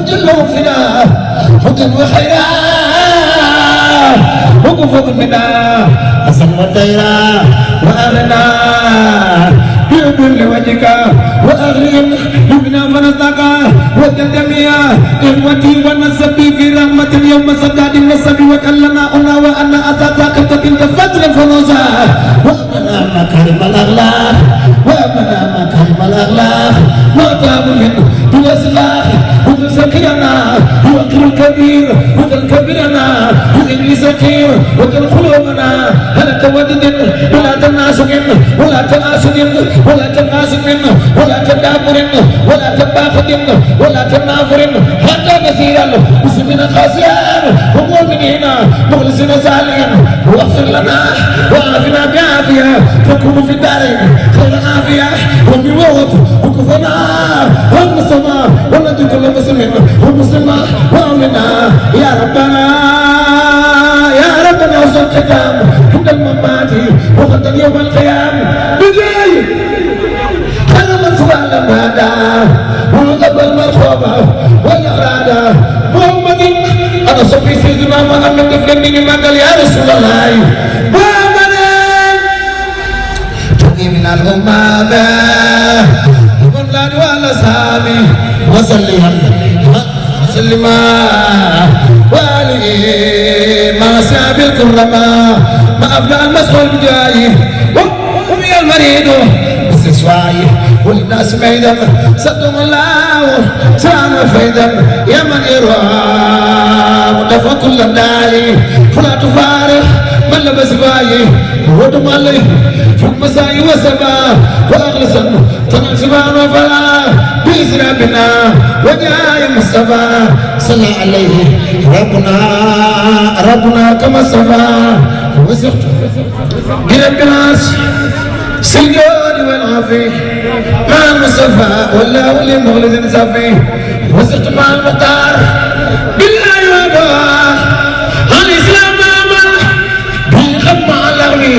وجلوا فينا حدا وخيرا وكفر منا حسن وطيرا وأغنى بيد لوجهك وأغرم يبنى فنزدك وتدميا إخوتي ونسبي في رحمة يوم سداد النسب وكلنا أنا وأنا أتاك تلك فترة فنوزا وأمنا مكارم الأخلاق وأمنا مكارم الأخلاق وأتاب منه بالأسلاك وتزكينا وأكل الكبير وتلكبرنا وإبليس خير وتلخلومنا هل تودد ولا تناسق ولا تناسق ولا تناسق ولا تدابر ولا تباخد ولا تنافر حتى نسير مسلمين خاسيان ومؤمنين مخلصين صالحين واغفر لنا وعافنا بعافية تكون في الدارين خير عافية وبوت وكفنا والمسلمة ولد كل مسلم ومسلمة وأمنا يا ربنا يا ربنا وصل ختام عند الممات وغدا يوم القيامة بجاي خير سؤال هذا وقبل مرحبا والإرادة محمد أنا صبي سيدنا محمد فلني ما قال يا رسول الله وامنا تقي من الأمة ومن لا ولا سامي وسلم وآله ما ساب الكرماء ما أبنى المسؤول بجاي ومن المريض استسواي والناس ميدا صدق الله سلام فيدا يا من إرهام ودفع كل الدالي فلا تفارق من لبس باي ودم عليه في المساء والسماء وأغلسا تنسبان وفلا بإسرى بنا وجاء المصطفى صلى عليه ربنا كما صفى وسقط برب الناس سجود والعافية مع المصطفى والله لمولد صافي وسقط مع المختار بالله ودعاء الإسلام أمر بالخط مع الأغني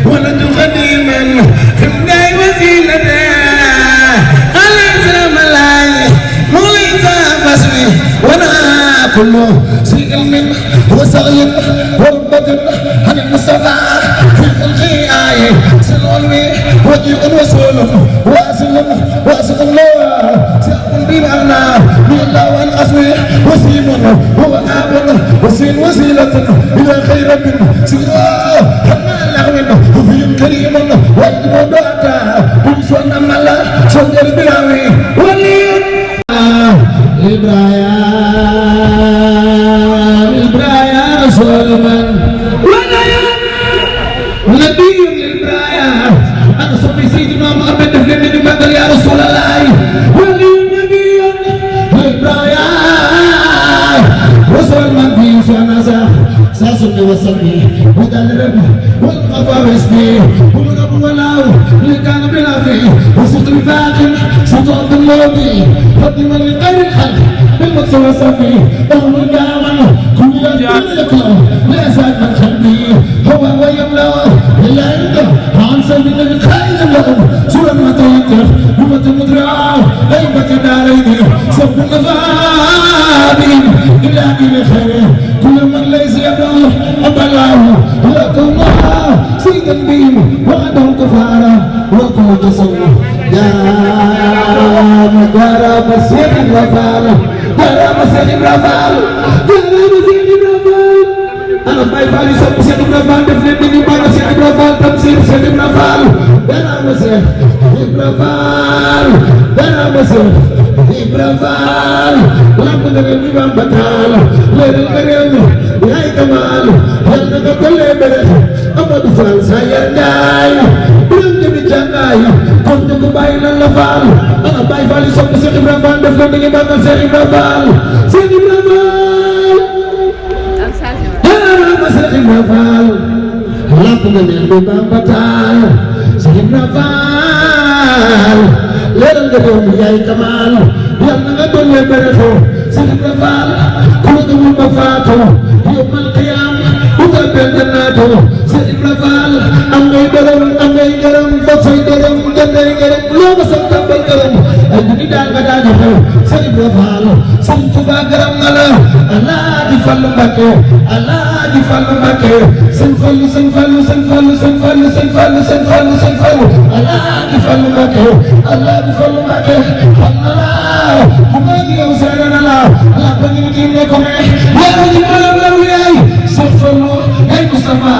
ولد قديما في بداية وسيلته الإسلام الله مولد بسمي وانا كله سيق منه وصغير وربة عن المصطفى في الخلق آية سنولوي وجيء وسول واسل الله سيقول بمعنى من الله وان أسوي وسيم هو آب وسيل وسيلة إلى خير من سيرا حمى لغو وفي كريم وإذن ودعتا بمسوان أمالا سنجر بلاوي ولي البرايا رسول من ونبي للبرايا أنا صبي سيدنا محمد فلني بقل يا رسول الله ولي النبي للبرايا رسول من في سنة ساسمي وسمي ودل ربي والقفا واسمي ومن أبو ولاو اللي كان بلا فيه وسط الفاقم سطوط الموضي خدما لغير الحق بالمقصود وصفي أهل الجامع كل يكون لأساد من خلبي هو ويملا إلا عنده عن سبيل الخير لهم سورة ما تيكر همة المدرعة غيبة دارين سب النفابين إلا إلى خير كل من ليس يدعو أبلاه لكم سيدا بهم وعدهم كفارا وكم تصور يا رب مسيح الرفال يا رب مسيح الرفال يا رب مسيح الرفال أنا باي فالي سب مسيح الرفال دفلني ما مسيح الرفال تمسير مسيح الرفال يا رب مسيح الرفال يا رب مسيح الرفال لم تدري بام بطال ليل القريب يا كمال هل نقبل برخ أمد فال ساير داي بلند بجناي كنت كباين اللفال أنا باي فالي سب مسيح الرفال دفلني ما مسيح الرفال سيح الرفال يا رب مسيح الرفال لم تدري بام بطال سيح الرفال ليل القريب يا كمال yàlla nga dolli berexo Sëriñ Faal ku la gëmul ba faatu yawmal qiyaam utal benn naatu Sëriñ Faal am ngay dërëm fa fay dërëm jëndee ngërëm loo ma sant ba gërëm ay junni daal nga daa joxe Sëriñ Ibra Fall Sëriñ Tuuba gërëm na la Alaaji Fallu Mbakke Alaaji Fallu Mbakke sëñ Fallu sëñ Fallu sëñ Fallu sëñ Fallu sëñ Fallu sëñ Fallu sëñ Fallu Alaaji Fallu Mbakke Alaaji Fallu Mbakke xam na la bu ma ngi yow seede na la ala ko ñu ci ne ko me yaa ñu malam la yaay sëñ Fallu yaay Mustafa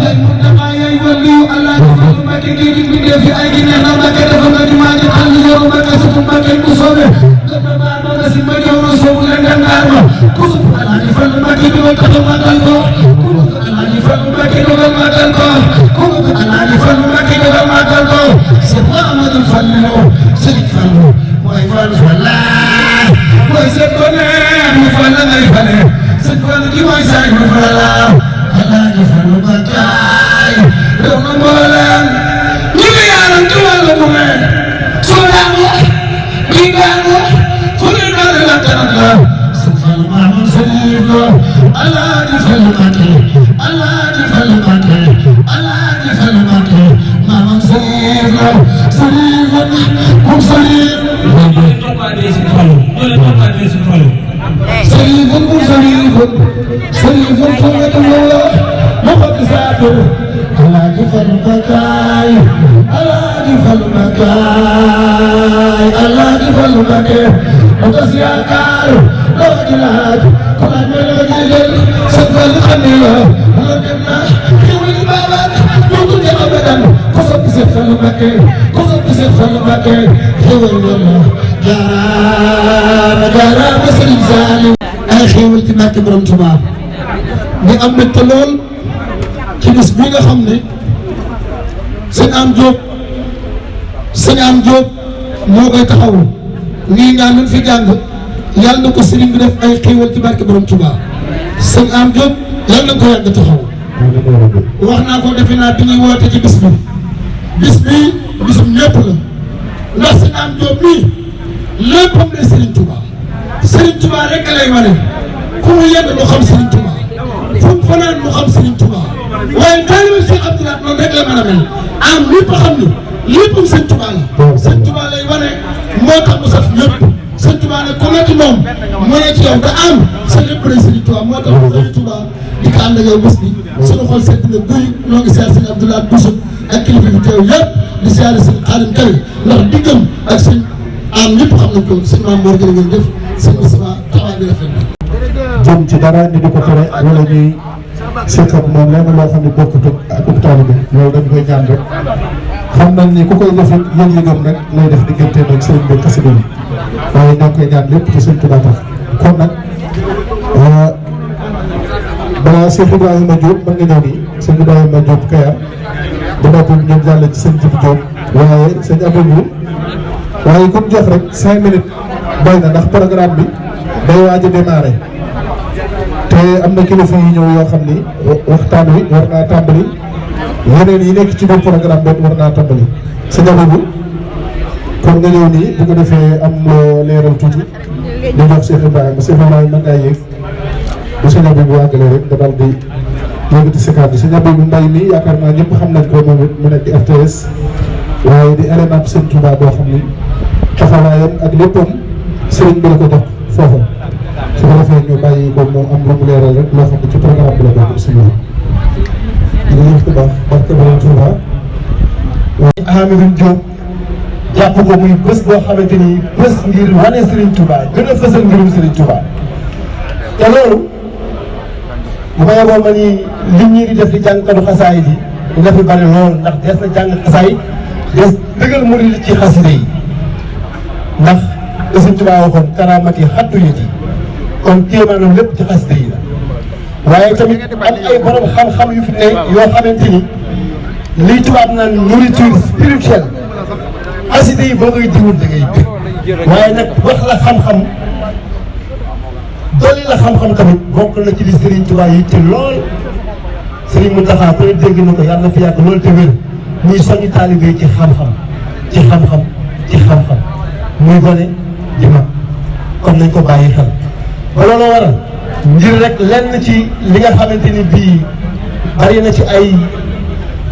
yaay Muntaxa yaay waliyu Alaaji Fallu Mbakke di bi def fi ay gi neex na Mbakke dafa na jumaa ji xal yow Mbakke su Mbakke mu sobe dama ma nga si ma yow no so leen dangar ma ku su Alaaji Fallu Mbakke di ko taxaw magal ko ku Alaaji Fallu Mbakke do magal ko ku Alaaji Fallu Mbakke do magal ko c'est Muhammadul Fallu Sëriñ Fallu mooy Fallu wallahi mooy se ko ne mu Fallu ngay fale se ko ki mooy say mu Fallu Alaaji Fallu Mbakke do na mboolem ñu yaaram ci wàllu mu me so daango ki daango fu ñu doon la tanaka se Fallu Maamul Sëriñ Alaaji Fallu Mbakke Alaaji Fallu Mbakke Alaaji Fallu Mbakke Maamul Sëriñ moom Sëriñ Sëriñ moom Sëriñ ma ko gisaatul Alaaji Fallu Mbakke Alaaji Fallu Mbakke Alaaji Fallu Mbakke ma tas yaakaar loo di laaj ku laaj ma loo di jël sa Fallu xam ne la loo dem na xewli baabaat loo ko jël abadan ko soppi Seex Fallu Mbakke ko soppi Seex Fallu Mbakke xewal loolu jaaraama Sëriñ Saaliw ay xewal ci Mbakke borom Tuubaa di am mbégte lool ci bis bi nga xam ne sëñ Am Diop moo koy taxawu nii ñaan luñ fi jàng yàlla na ko sëriñ bi def ay xéewal ci barke borom Tuubaa sëñ Am Diop yàlla na ko yàgg taxaw wax naa ko defe naa bi ñuy woote ci bis bi bisum ñëpp la ndax sëñ Am Diop mii léppam ne Sëriñ Tuubaa Sëriñ Tuubaa rek lay wane ku mu yenn lu xam Sëriñ Tuubaa fu mu fanaan mu xam Sëriñ Tuubaa waaye taalibe Cheikh Abdoulaye noonu rek la mën a mel am lépp xam ni léppam Sëriñ Tuubaa la Sëriñ Tuubaa lay wane moo tax mu saf ñëpp Sëriñ Tuubaa nag ku nekk moom mu ne ci yow te am sa lépp rek Sëriñ Tuubaa moo tax Sëriñ Tuubaa di ko ànd ak yow bés bi suñu xol sedd na guy noo ngi siyaar Sëriñ Abdoulaye Bousso ak kilifa bi teew yëpp di siyaare Sëriñ Xaadim Kay ndax diggam ak sëñ am ñëpp xam nañ ko sëñ Maam Mor gën a ngeen def sëñ Moustapha taxawaay bi rafet na jëm ci dara ni di ko tere wala ñuy seq ak moom lenn loo xam ne bokkut ak taalibe loolu dañu koy ñaan rek xam nañ ni ku koy def it yëg-yëgam rek lay def diggante nag sëriñ bi xasida bi waaye ñoo ngi koy ñaan lépp ci sëriñ Tuubaa tax kon nag balaa Cheikh Ibrahima Diop mën nga ñëw nii sëñ Ibrahima Diop Kayar ba noppi ñoom jàll ci sëñ Jibi Diop waaye sëñ Abdou waaye ku jox rek 5 minutes doy na ndax programme bi day waaj a démarré te am na kilifa yi ñëw yoo xam ni waxtaan wi war naa tàmbali yeneen yi nekk ci biir programme boobu war naa tàmbali sa jamono kon nga ñëw nii bu ko defee am loo leeral tuuti di jox Cheikh Ibrahima mën ngaa yéeg bu sa jamono bu àggalee rek nga daal di yëngati si kàddu sa jamono bu mbay mi yaakaar naa ñëpp xam nañ ko moom it mu nekk RTS waaye di élément Sëriñ Tuubaa boo xam ni taxawaayam ak léppam sëriñ bi la ko jox foofu su ko defee ñu bàyyi ko mu am lu mu leeral rek loo xam ne ci programme bi la bokk bisimilah. jërëjëf bu baax barke borom Tuubaa. Hamidou Diop jàpp ko muy bés boo xamante ni bés ngir wane Serigne Touba gën a fësal mbirum Serigne Touba te loolu bu ma yeboo ma ni li ñii di def di jàngkatu xasaay yi di def bari lool ndax des na jàng xasaay des dëggal murid ci xasida yi ndax Serigne Touba waxoon karaamati xattu yët yi kon kéemaanam lépp ci xasida yi la waaye tamit am ay borom xam-xam yu fi ne yoo xamante ni liy tubaab naan nourriture spirituelle xasida yi boo koy diwul da ngay bëgg waaye nag wax la xam-xam dolli la xam-xam tamit bokk na ci li Serigne Touba yi te lool Serigne Mountakha ku ne dégg na ko yàlla na fi yàgg loolu te wér muy soññu taalibe yi ci xam-xam ci xam-xam ci xam-xam muy gone di mag kon nañ ko bàyyi xel ba looloo waral ngir rek lenn ci li nga xamante ni bii bari na ci ay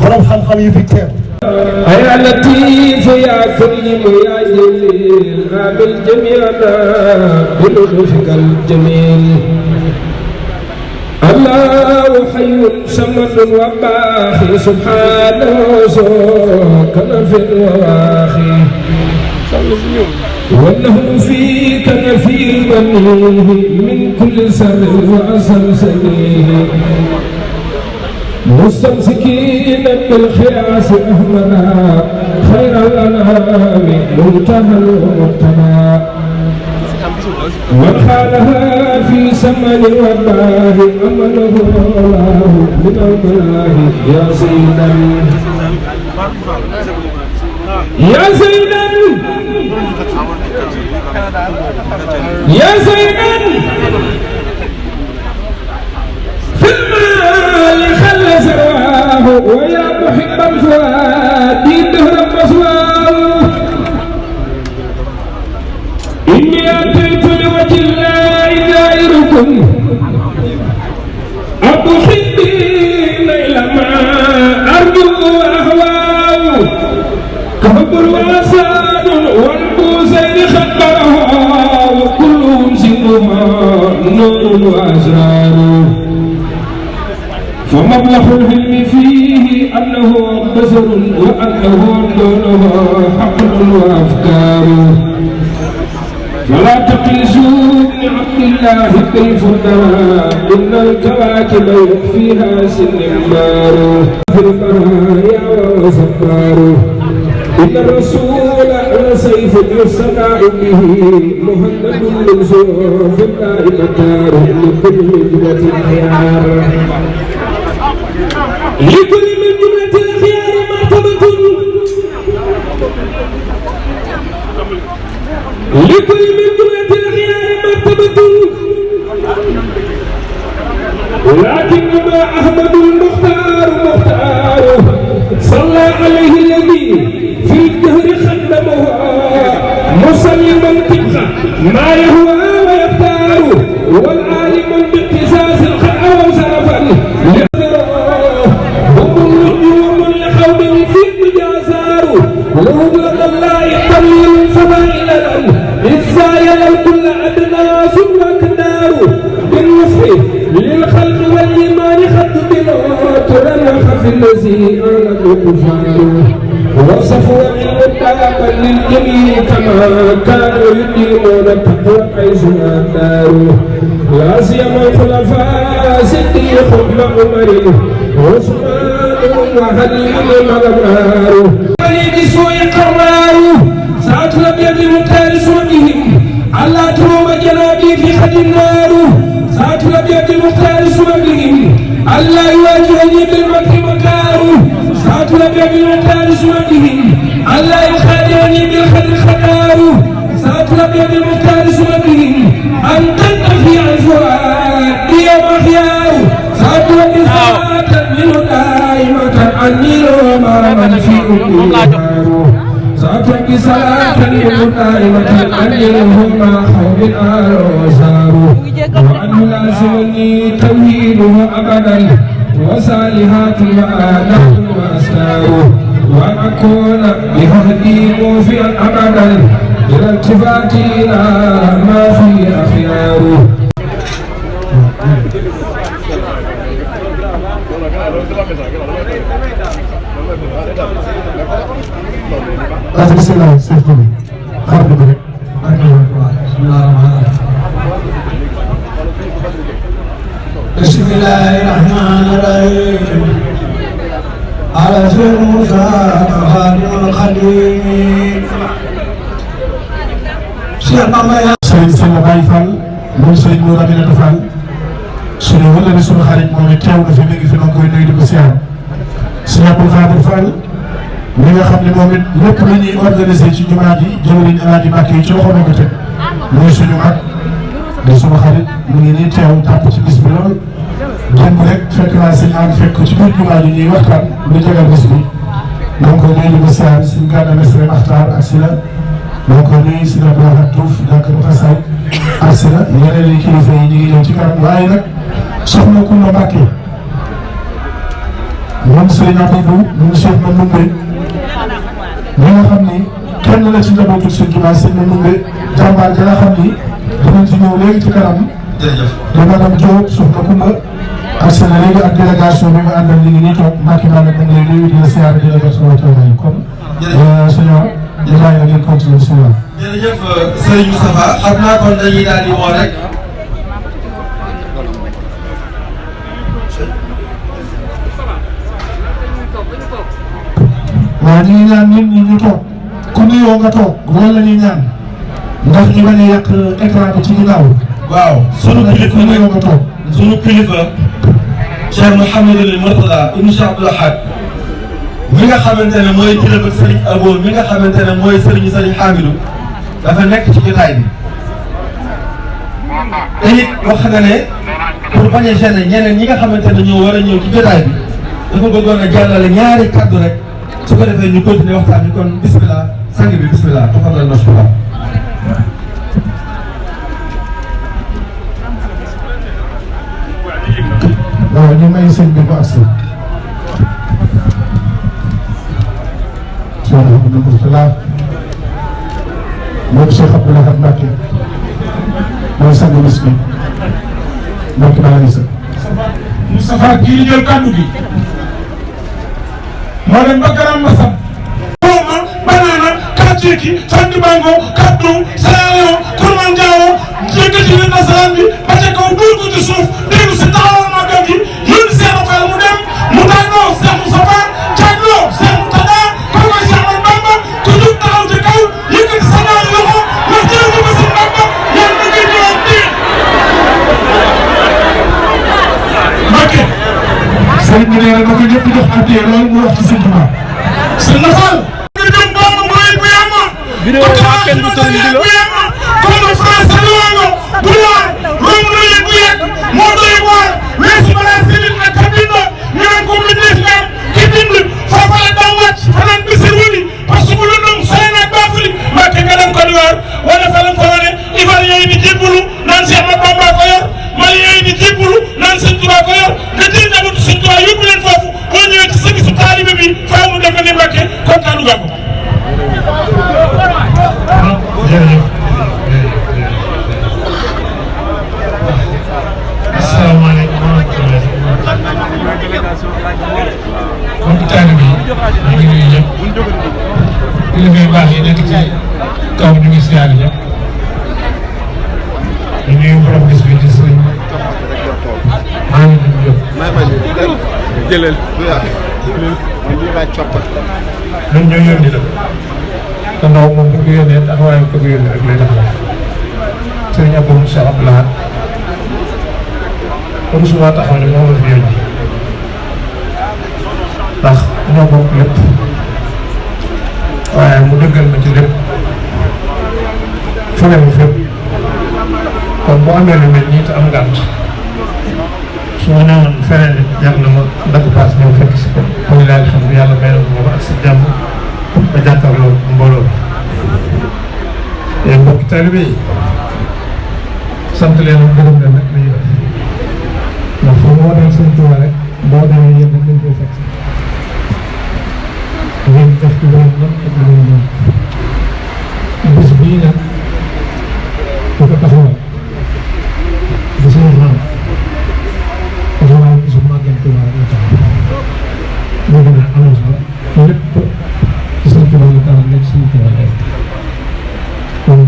borom xam-xam yu fi teew يا لطيف يا كريم يا جليل عامل جميعنا بلطفك الجميل الله حي صمد وباخي سبحانه كنف وواخي والنهر فيك نفي بنيه من كل سر وسلسله مستمسكين بالخياس أهمنا خير الأنام منتهى المقتنى من خالها في سمن والله أمنه الله من الملاهي يا سيدا يا سيدا يا سيدا في المال خل سواه ويا محب الفؤاد دهر مسواه إني أتيت لوجه الله دائركم أبخي إلى ما أرجو أهواه كهب الواسان والبوزين خبره وكلهم سنها نور وأسرار فمبلغ العلم فيه أنه بشر وأنه دونه حقل وأفكار فلا تقيسوا بنعم الله بالفضلاء إن الكواكب يخفيها سنمار في البرايا وصبار إن الرسول لسيف يصنع به مهند من سيوف الله مكار لكل جملة الخيار لكل من جملة الخيار مرتبة لكل من جملة الخيار مرتبة ولكنما أحمد المختار مختار صلى عليه الذي في الدهر خدمه مسلما تبقى ما يهوى ويختار والعالم باقتساس الخير وسرفا هم النجوم لقوم في مجازار لهم لدى الله قليل فضائلا إزايا الكل أدنى ثم كدار بالنصح للخلق والإيمان خد بلوتر وخف الذي أعلم الكفار وصفوا المتابا للجميع كما كانوا يديمون التقوى حيث الدار لا سيما الخلفاء صديق بن عمر وعثمان وعلي الأبرار وليد سوء قرار ساعة الأبيض المختار سوءهم ألا تروم جنابي في خد النار ساعة الأبيض المختار سوءهم ألا يواجهني بالمكر مكار ساعة الأبيض المختار سوءهم ألا يخادعني بالخدر خدار ساعة الأبيض المختار سوءهم أن تنتفي عن فؤادي يوم خيار ساعة الإساءة منه دائمة عني وما من في أمي سأترك صلاة دائمة عني هما خوف آل وأنه لازمني توحيده أبدا وصالحات وآداب وأسرار وأن أكون بهدي موفيا أبدا إلى التفات إلى ما فيه أخيار bismillah Seex Jibi xar bi rek bismillahir rahmanir rahim ala Seex Musa Xaadimul Xadiim Cheikh Bamba ya Sëriñ Sella Baye Fall moom Sëriñ Mourou Aminata Fall suñu wala suñu xarit moom it teew na fi mi ngi fi koy nuyu di ko siyaar Sëriñ Abdou Khadir Fall mi nga xam ne moom it lépp lu ñuy organisé ci jumaa ji jëwriñ Alaaji Mbàkke yi ci loxoom ko teg mooy suñu mag di suñu xarit mu ngi nii teew jàpp ci bis bi lool démb rek fekk naa sëñ am fekk ci biir jumaa ji ñuy waxtaan lu jagal bis bi donc ñuy di ko siyaar suñu gànna mesre Maxtaar ak si la donc nuyu si la Abdoulaye Diouf jàkkaru xasaay ak si la yeneen yi kilifa yi ñu ngi ñëw ci kanam waaye nag soxna Kumba Mbàkke moom Sëriñ Abdou moom Cheikh Manoumbe ñi nga xam ni kenn la ci njabootu Sëñ Tuubaa sëñ Mandumbe jàmbaar ja nga xam ni dinañ ci ñëw léegi ci kanam. jërëjëf di madame Diop soxna Koumba ak seen léegi ak délégation bi nga àndal ñu ngi nii toog Mbacke Balla na ngi lay nuyu di la siyaare di la jox sama toogaay kon. suñu ñu bàyyi la ngeen continuer suñu jërëjëf Serigne Moustapha xam naa kon dañuy daal di woo rek. waaw ñu ngi ñaan nit ñi ñu toog ku nuyoo nga toog loolu la ñuy ñaan ndax ñu bañ a yàq écran bi ci ginnaaw. waaw sunu kilifa nag nga toog. sunu kilifa Cheikh Mouhamadul Mourtada ibn Cheikh Abdoul Ahad mi nga xamante ne mooy kilifa Serigne Abo mi nga xamante ne mooy Serigne Hamidou dafa nekk ci jotaay bi te it wax nga ne pour bañ a gêner ñeneen ñi nga xamante ne ñoo war a ñëw ci jotaay bi dafa bëggoon a jàllale ñaari kaddu rek su ko defee ñu continuer waxtaan bi kon bismillah sang bi bismillah tafadal mashkura. waaw ñu may sëñ bi ba agsi. Cheikh Mouhamadou Mourtada moom Cheikh Abdoul Ahad Mbacké mooy sang bis bi Mbacke Balla Issa. Moustapha kii di jël kàddu gi moo dem ba Garam Massam. Booma Banana Kàcceeki sant Bango Kaddu Salayo Kurman Jaawo yëkkati na nasaraan bi ba ca kaw dóor ko ci suuf dégg si taxawal màggal gi yónni Cheikh Fall mu dem mu tàggoo Cheikh Moustapha tàggoo Cheikh Mourtada kooku Cheikh Ahmadou Bamba ku jug taxaw ci kaw yëkkati sa ñaari loxo ndax jërëjëf ba si Bamba yéen ñu ngi ñëwaat nii. Mbacke. sëriñ bi nee na ma ko ñëpp jox addiya loolu mu wax ci sëñ Tuubaa. sëñ Nafal. nga jëm boobu mooy bu yàmma. vidéo yi waa kenn du toll nii la. comme français loolu bu laal romb na leen bu yegg moo doy waar weesu balaa sëriñ ak ka bind ñu naan ko mbindeef la ki bind foofa la daw wàcc fanaan bisir wuni parce que bu lëndëm sore naag baafuli Mbàkke nga dem Côte d'Ivoire wala fa la fa wane Ivoiriens yi di jébbalu naan Cheikh Ahmadou Bamba ko yor Maliens yi di jébbalu naan Sëñ Tuubaa ko yor nga jël njabootu Sëñ Tuubaa yóbbu leen foofu boo ñëwee ci sëgi su taalibe bi faaw mu def ni Mbàkke kontaanu nga ko. jërëjëf. asalaamaaleykum wa rahmatulah. mbokk taalibe yi ñu ngi nuyu ñëpp. kilifa yu baax yi nekk ci kaw ñu ngi siyaare ñëpp. ñu nuyu borom bis bi di sëriñ Hamidou Diop. jëlal. ñun ñoo yónni la. te ndaw moom bu ñu ko yónnee taxawaayu ko yónnee rek lay taxaw. sëriñ Abou Cheikh Abdoul Ahad kon souvent taxaw ne moom la fi yónni ndax ñoo bokk lépp waaye mu dëggal ma ci lépp fële mu fépp kon boo amee lu mel nii te am ngànt su ma newoon feneen it jar na ma dagg paas ñëw fekk si ko kon laa xam ne yàlla may na ko ba ak si jàmm ba jàkkaarloo mbooloo bi yéen mbokki taalibe yi sant leen ak gërëm leen rek la ñuy def ndax foo moo dem Sëñ Tuubaa rek boo demee yéen rek lañ koy fekk ngeen def ci loolu nag ak loolu noonu bés bii nag du ko taxawal di seen maam taxawal bisu Màggal Tuubaa la taxaw moo gën a annonce ba lépp ci Sëñ Tuubaa la taxaw nekk Sëñ Tuubaa lay kon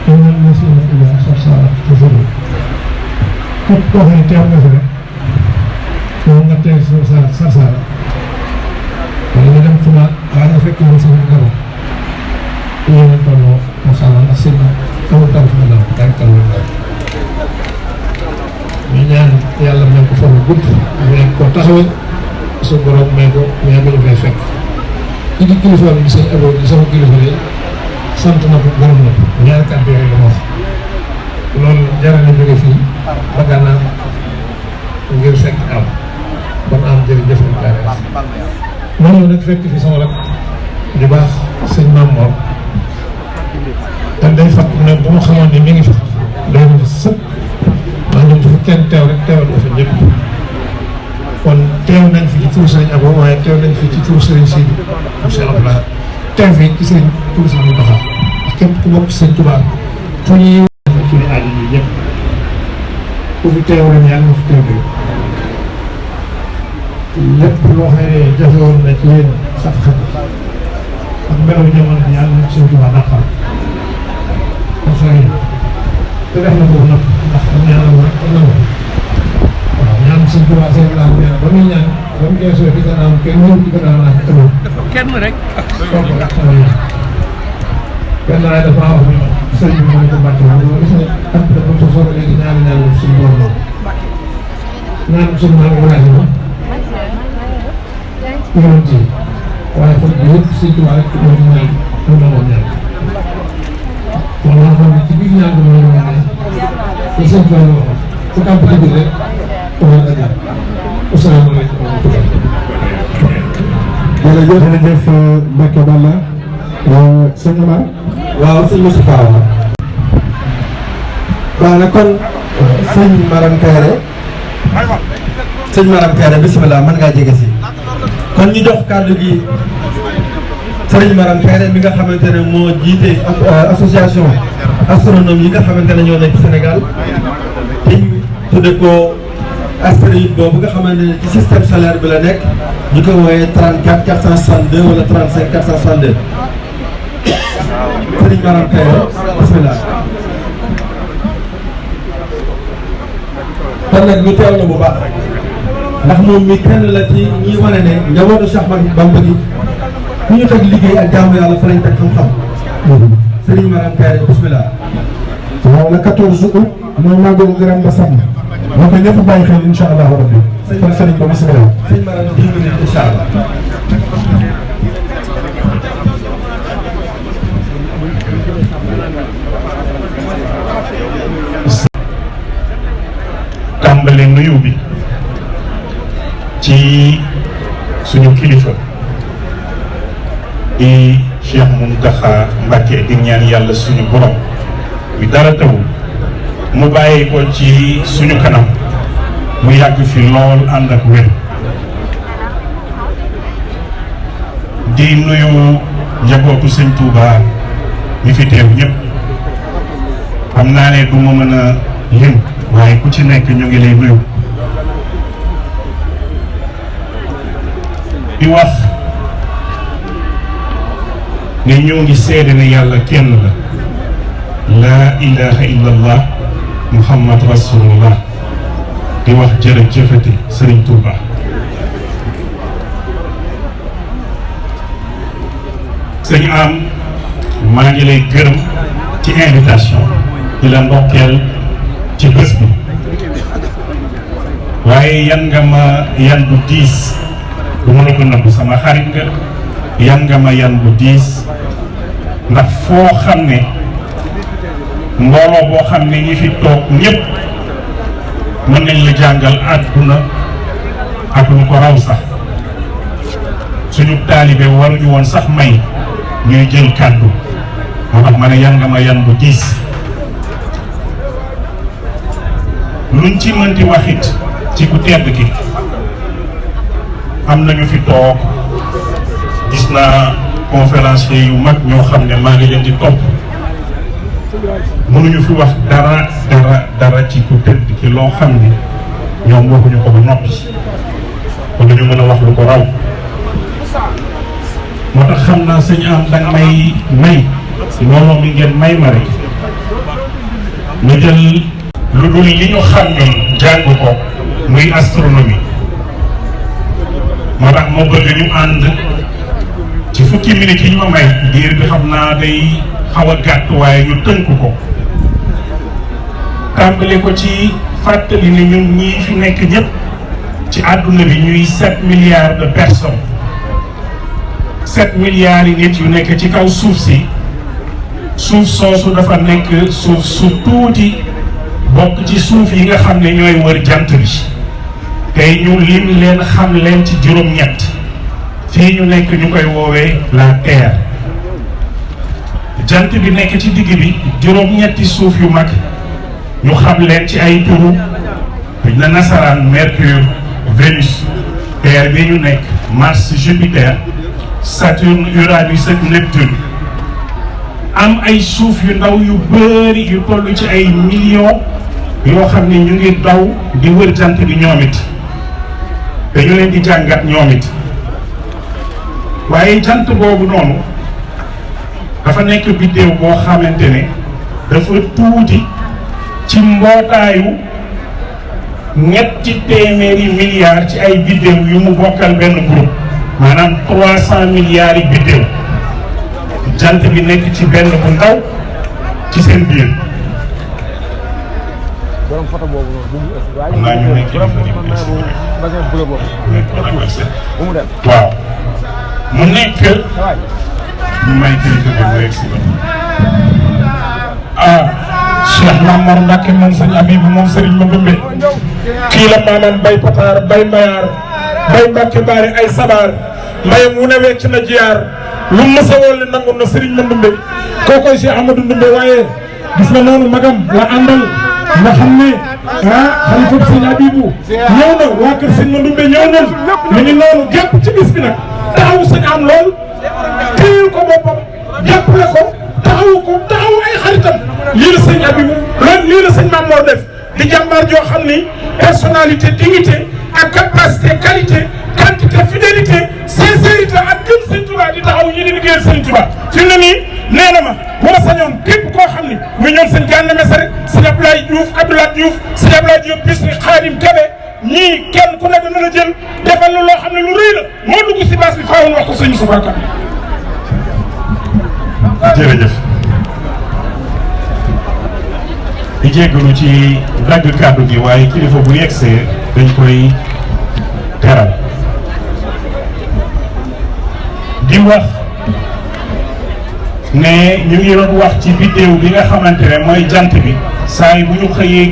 ñun ñoo si indi indi ak Sarsara te Fodou képp koo xam ne teew nga fi rek moom nga teew si Sarsara wala nga dem Xumaat waa nga fekk woon sama garo yéen a tolloo macha allah ndax seen amul tànk ma daal yaa ngi tolloo daal ñu ñaan yàlla may ko fan gudd may ko taxawee su borom may ko ñu fay fekk ci di kilifa bi sëñ Abo di sama kilifa de sant na ko gërëm na ko ñaari kàddu yooyu la ma wax loolu jaral na jóge fii ba Gànnaar ngir fekk am ba mu am jërëjëf ma ñëw nag fekk fi sama rak di baax sëñ Maam Mor te day fàtt ne bu ma xamoon ne mi ngi fi doy na fi sëpp maa ñëw fi kenn teew rek teewal ko fi ñëpp kon teew nañ fi ci turu Serigne Abo waaye teew nañ fi ci turu Serigne Sidi monsieur Abdoulaye teew fi ci Serigne turu Serigne Mountakha ak képp ku bokk ci Serigne Touba fu ñuy suñu aajo yi yëpp ku fi teew ren yàlla na fi teew bi lépp loo xam ne jafe woon na ci yéen sax xam ak melaw jamono bi yàlla na Serigne Touba dàqal kon sooy te def na ko nag ndax am na yàlla rek am na ko waaw ñaan Serigne Touba seen laa nee na ba muy ñaan ba mu geesoo di gannaaw kenn ñëw di gannaaw naa fi ëllëg kenn rek kooku rek sama ñaan benn waaye dafa wax ni sëriñ bi mu ko mbàcc moom loolu gis nga at bi dafa sosoo ba léegi ñaari ñaan suñu borom moom ñaan suñu maam Ibrahima yonent yi waaye xol bi yëpp Sëriñ Tuubaa rek moom mooy moom la moom ñaan kon loo xam ne ci biir ñaan bi moom la ne te sëñ Fall waxoon fu kàmp dëgg rek wala dëgg asalaamaaleykum wa rahmatulah jërëjëf Mbacke Balla sëñ Amar waaw sëñ Moustapha waaw. waaw nag kon sëñ Maram Kayre bisimilah mën ngaa jege si. kon ñu jox kàddu gi sëriñ Maram Kayre mi nga xamante ne moo jiite association astronome yi nga xamante ne ñoo nekk Sénégal te ñu tudde ko astéroïde boobu nga xamante ne ci système solaire bi la nekk ñu ko wooyee 34 462 wala 35 462. Sëriñ Maram Kayre bisimilah. kon nag ñu teewlu bu baax ndax moom mi kenn la ci ñi wane ne njabootu Cheikh Ahmadou Bamba gi ku ñu teg liggéey ak jaamu yàlla fa lañ teg xam-xam. Sëriñ Maram Kayre bisimilah. waaw le 14 août mooy màggalu Grand Bassam moo ko ñëpp bàyyi xel incha allah rabbi kon sëriñ ba bisimilah. sëriñ Maram 10 minutes incha allah. tàmbale nuyu bi ci suñu kilifa di Cheikh Mountakha Mbacké di ñaan yàlla suñu borom bi dara tawul mu bàyyi ko ci suñu kanam mu yàgg fi lool ànd ak wér di nuyu njabootu sëñ Touba ñi fi teew ñëpp xam naa ne du ma mën a lim waaye ku ci nekk ñu ngi lay nuyu di wax ne ñoo ngi seede ne yàlla kenn la laa ilaha illallah muhammad rasulullah di wax jërëjëfati Sëriñ Touba sëñ am maa ngi lay gërëm ci invitation di la ndokkeel ci bés bi waaye yan nga ma yan bu diis du ma la ko nëbb sama xarit nga yan nga ma yan bu diis ndax foo xam ne mbooloo boo xam ne ñi fi toog ñëpp mën nañ la jàngal àdduna ak lu ko raw sax suñu taalibe waruñu woon sax may ñuy jël kàddu moo tax ma ne yan nga ma yan bu diis luñ ci mënti waxit ci ku tedd ki am nañu fi toog gis naa conférencier yu mag ñoo xam ne maa ngi leen di topp mënuñu fi wax dara ci ku tedd ki loo xam ne ñoom waxuñu ko ba noppi kon dañu mën a wax lu ko raw moo tax xam naa sëñ am danga may looloo mi ngeen may ma rek ma jël lu dul li ñu xam ñun jàng ko muy astronomie moo tax moo bëgg ñu ànd ci fukki minutes yi ñu ma may diir bi xam naa day xaw a gàtt waaye ñu tënk ko tàmbale ko ci fàttali ni ñun ñii fi nekk ñëpp ci àdduna bi ñuy 7 milliards de personnes 7 milliards yi nit yu nekk ci kaw suuf si suuf soosu dafa nekk suuf su tuuti bokk ci suuf yi nga xam ne ñooy wër jant bi tey ñu lim leen xam leen ci juróom-ñett fii ñu nekk ñu koy woowee la terre jant bi nekk ci digg bi juróom-ñetti suuf yu mag ñu xam leen ci ay turu na nasaraan Mercure Vénus terre bi ñu nekk Mars Jupiter Saturne Uranus ak Neptune am ay suuf yu ndaw yu bëri yu toll ci ay millions yoo xam ne ñu ngi daw di wër jant bi ñoom it dañu leen di jàngat ñoom it waaye jant boobu noonu dafa nekk biddéew boo xamante ne dafa tuuti ci mbootaayu ñetti téeméeri milliards ci ay biddéew yu mu bokkal benn groupe maanaam 300 milliards yi biddéew jant bi nekk ci benn bu ndaw ci seen biir. xam naa ñu nekk waaw mu nekk ñu may kilifa bi mu egg si ba. Cheikh Mamor Mbacke moom sëñ Habib moom Serigne Mandumbe kii la maanaam bay pataar bay mbayaar bay Mbacke baari ay sabar mbayam wu ne wecc na jiyaar lu mu mës a woon li nangu na Serigne Mandumbe kookoy Cheikh Amadou Ndumbe waaye gis na noonu magam la àndal nga xam ne xalifa sëñ Habibou ñëw na waa kër sëñ Mandumbe ñëw nañ ñu ngi noonu jàpp ci bis bi nag taxawu sëñ am lool téyel ko boppam jàppale ko taxawu ay xaritam lii la sëñ Habibou loolu lii la sëñ Mamor def di jàmbaar joo xam ni personnalité dignité ak capacité qualité quantité fidélité sincérité ak gëm sëñ Touba di taxaw ñi di liggéeyal sëñ Touba fi mu ne nii nee na ma bu ma sañoon képp koo xam ni muy ñoom sëñ Gana Messere sëñ Abdoulaye Diouf Abdoulaye Diouf sëñ Abdoulaye Diop Bichri Khadim Kébé ñii kenn ku ne dana la jël defal la loo xam ne lu rëy la moo dugg si base bi faawoon wax ko sëñ Moustapha Ka jërëjëf di jéggalu ci dagg kàddu gi waaye kilifa bu yegsee dañ koy teral di wax ne ñu ngi doon wax ci biddéew bi nga xamante ne mooy jant bi saay bu ñu xëyee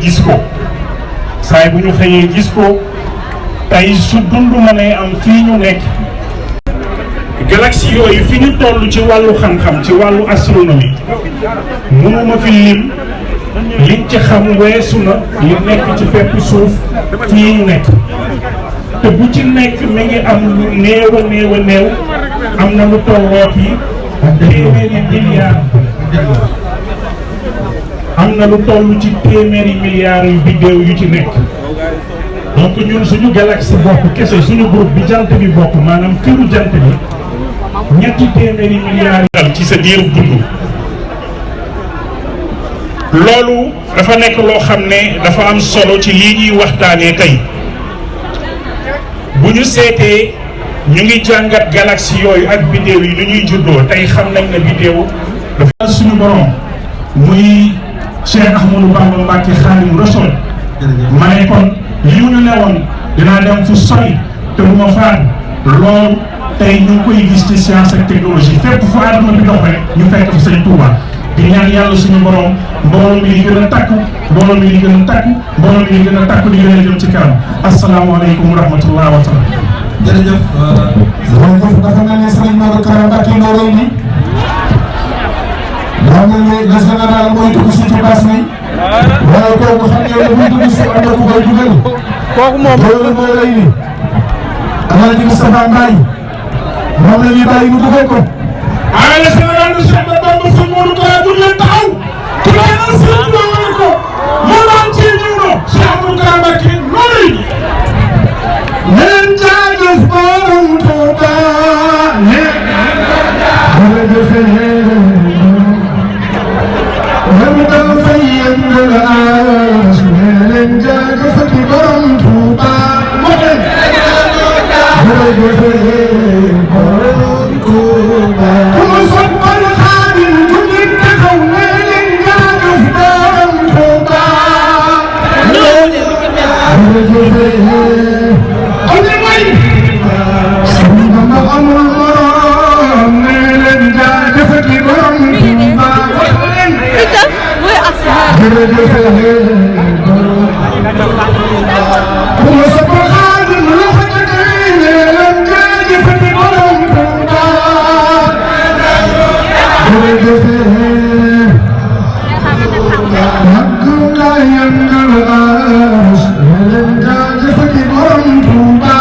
gis ko tey su dund mënee am fii ñu nekk galaxie yooyu fi ñu toll ci wàllu xam-xam ci wàllu astronomie mënuma fi lim liñ ci xam weesu na li nekk ci pepp suuf fii ñu nekk te bu ci nekk mi ngi am lu néew a néew am na lu tolloo yi téeméeri milliards am na lu toll ci téeméeri milliards yu biddéew yu ci nekk donc ñun suñu galaxie bopp kese suñu groupe bi jant bi bokk maanaam këru jant bi ñetti téeméeri milliards yi ci sa diiru dund loolu dafa nekk loo xam ne dafa am solo ci lii ñuy waxtaanee tey bu ñu seetee ñu ngi jàngat galaxie yooyu ak biddéew yi nu ñuy juddoo tey xam nañ ne biddéew dafa suñu borom muy Cheikh Ahmadou Bamba Mbacke Xaadimu Rasuul ma ne kon li ñu newoon dinaa dem fu sori te bu ma faat loolu tey ñu ngi koy gis ci science ak technologie fépp fu àdduna bi dox rek ñu fekk fi Sëñ Touba di ñaan yàlla suñu borom mbooloo mi di gën a takku mbooloo mi di gën a takku mbooloo mi di gën a takku di gën a jëm ci kanam asalaamaaleykum wa rahmatulah wa taala. jërëjëf. jërëjëf dafa mel ni Serigne Modou Kara Mbacké Noreyni nii. daa mel ni le général mooy dugg si ci bas mi. waaye kooku xam ngeen ne buy dugg si am na ku koy dugal. kooku moom loolu mooy lay ni. Alaaji Moustapha Mbaye moom la ñuy bàyyi mu dugal ko. waaye le général de Cheikh Bamba Serigne Modou Kara du leen taxaw. ku leen a Serigne Bamba ko. moo daan ci ñëw no Cheikh Modou Kara Mbacké Noreyni. leen jaajëf borom Touba ne jërëjëf leen dal fay yëngal aas ne leen jaajëf ki borom Touba jërëjëf borom Touba ku ma soppal Xaadim ku nit taxaw ne leen jaajëf borom Touba jërëjëf Sëriñ Bamba amul morom ne leen jaajëf ki borom Touba jërëjëf borom ku ma sopp Xaadim loxo ca kaw ne leen jaajëf ki borom Touba jërëjëf mag nga yëngal aas ne leen jaajëf ki borom Touba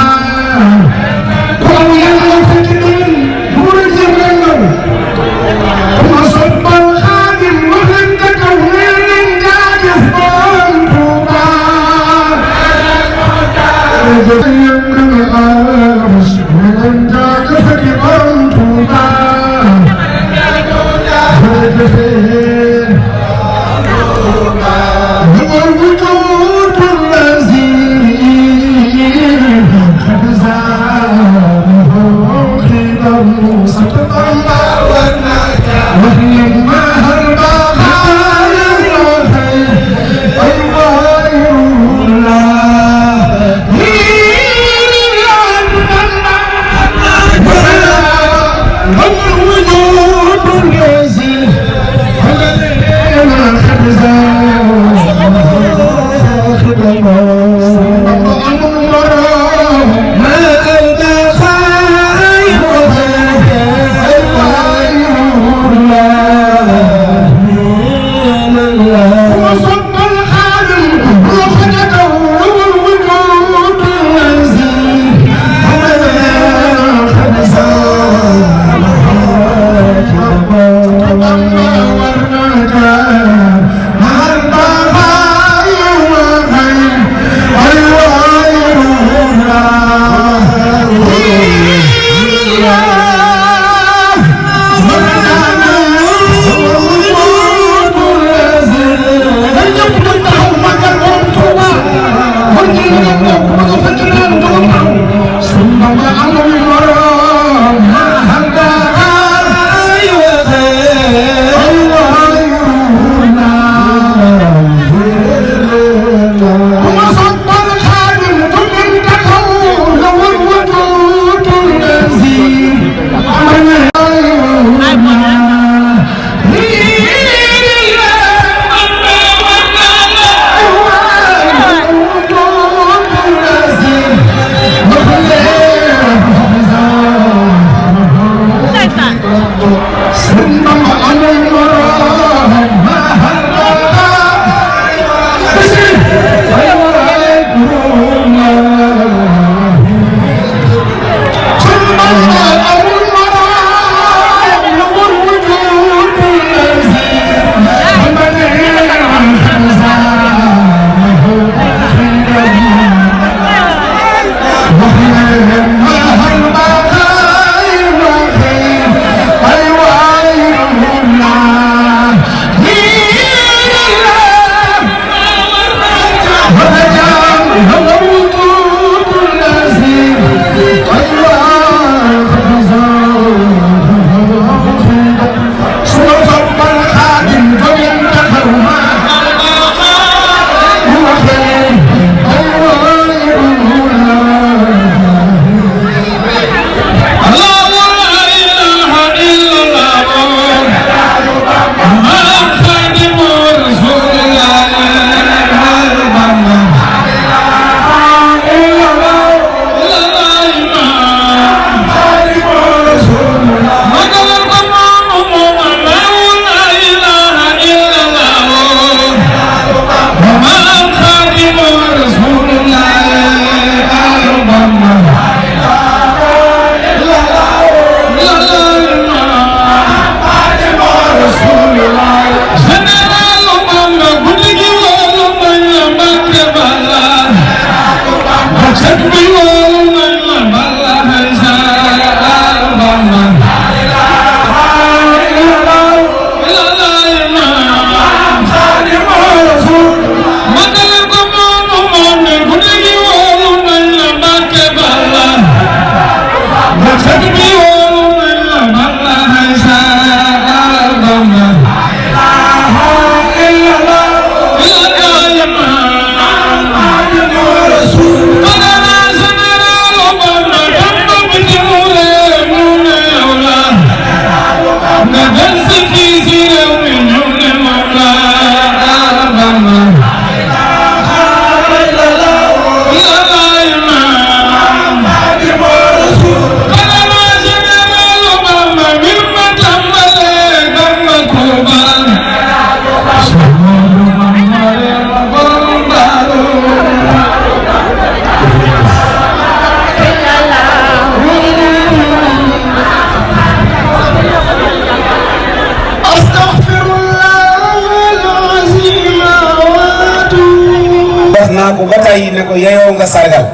ko ba tey ne ko yeyoo nga sargal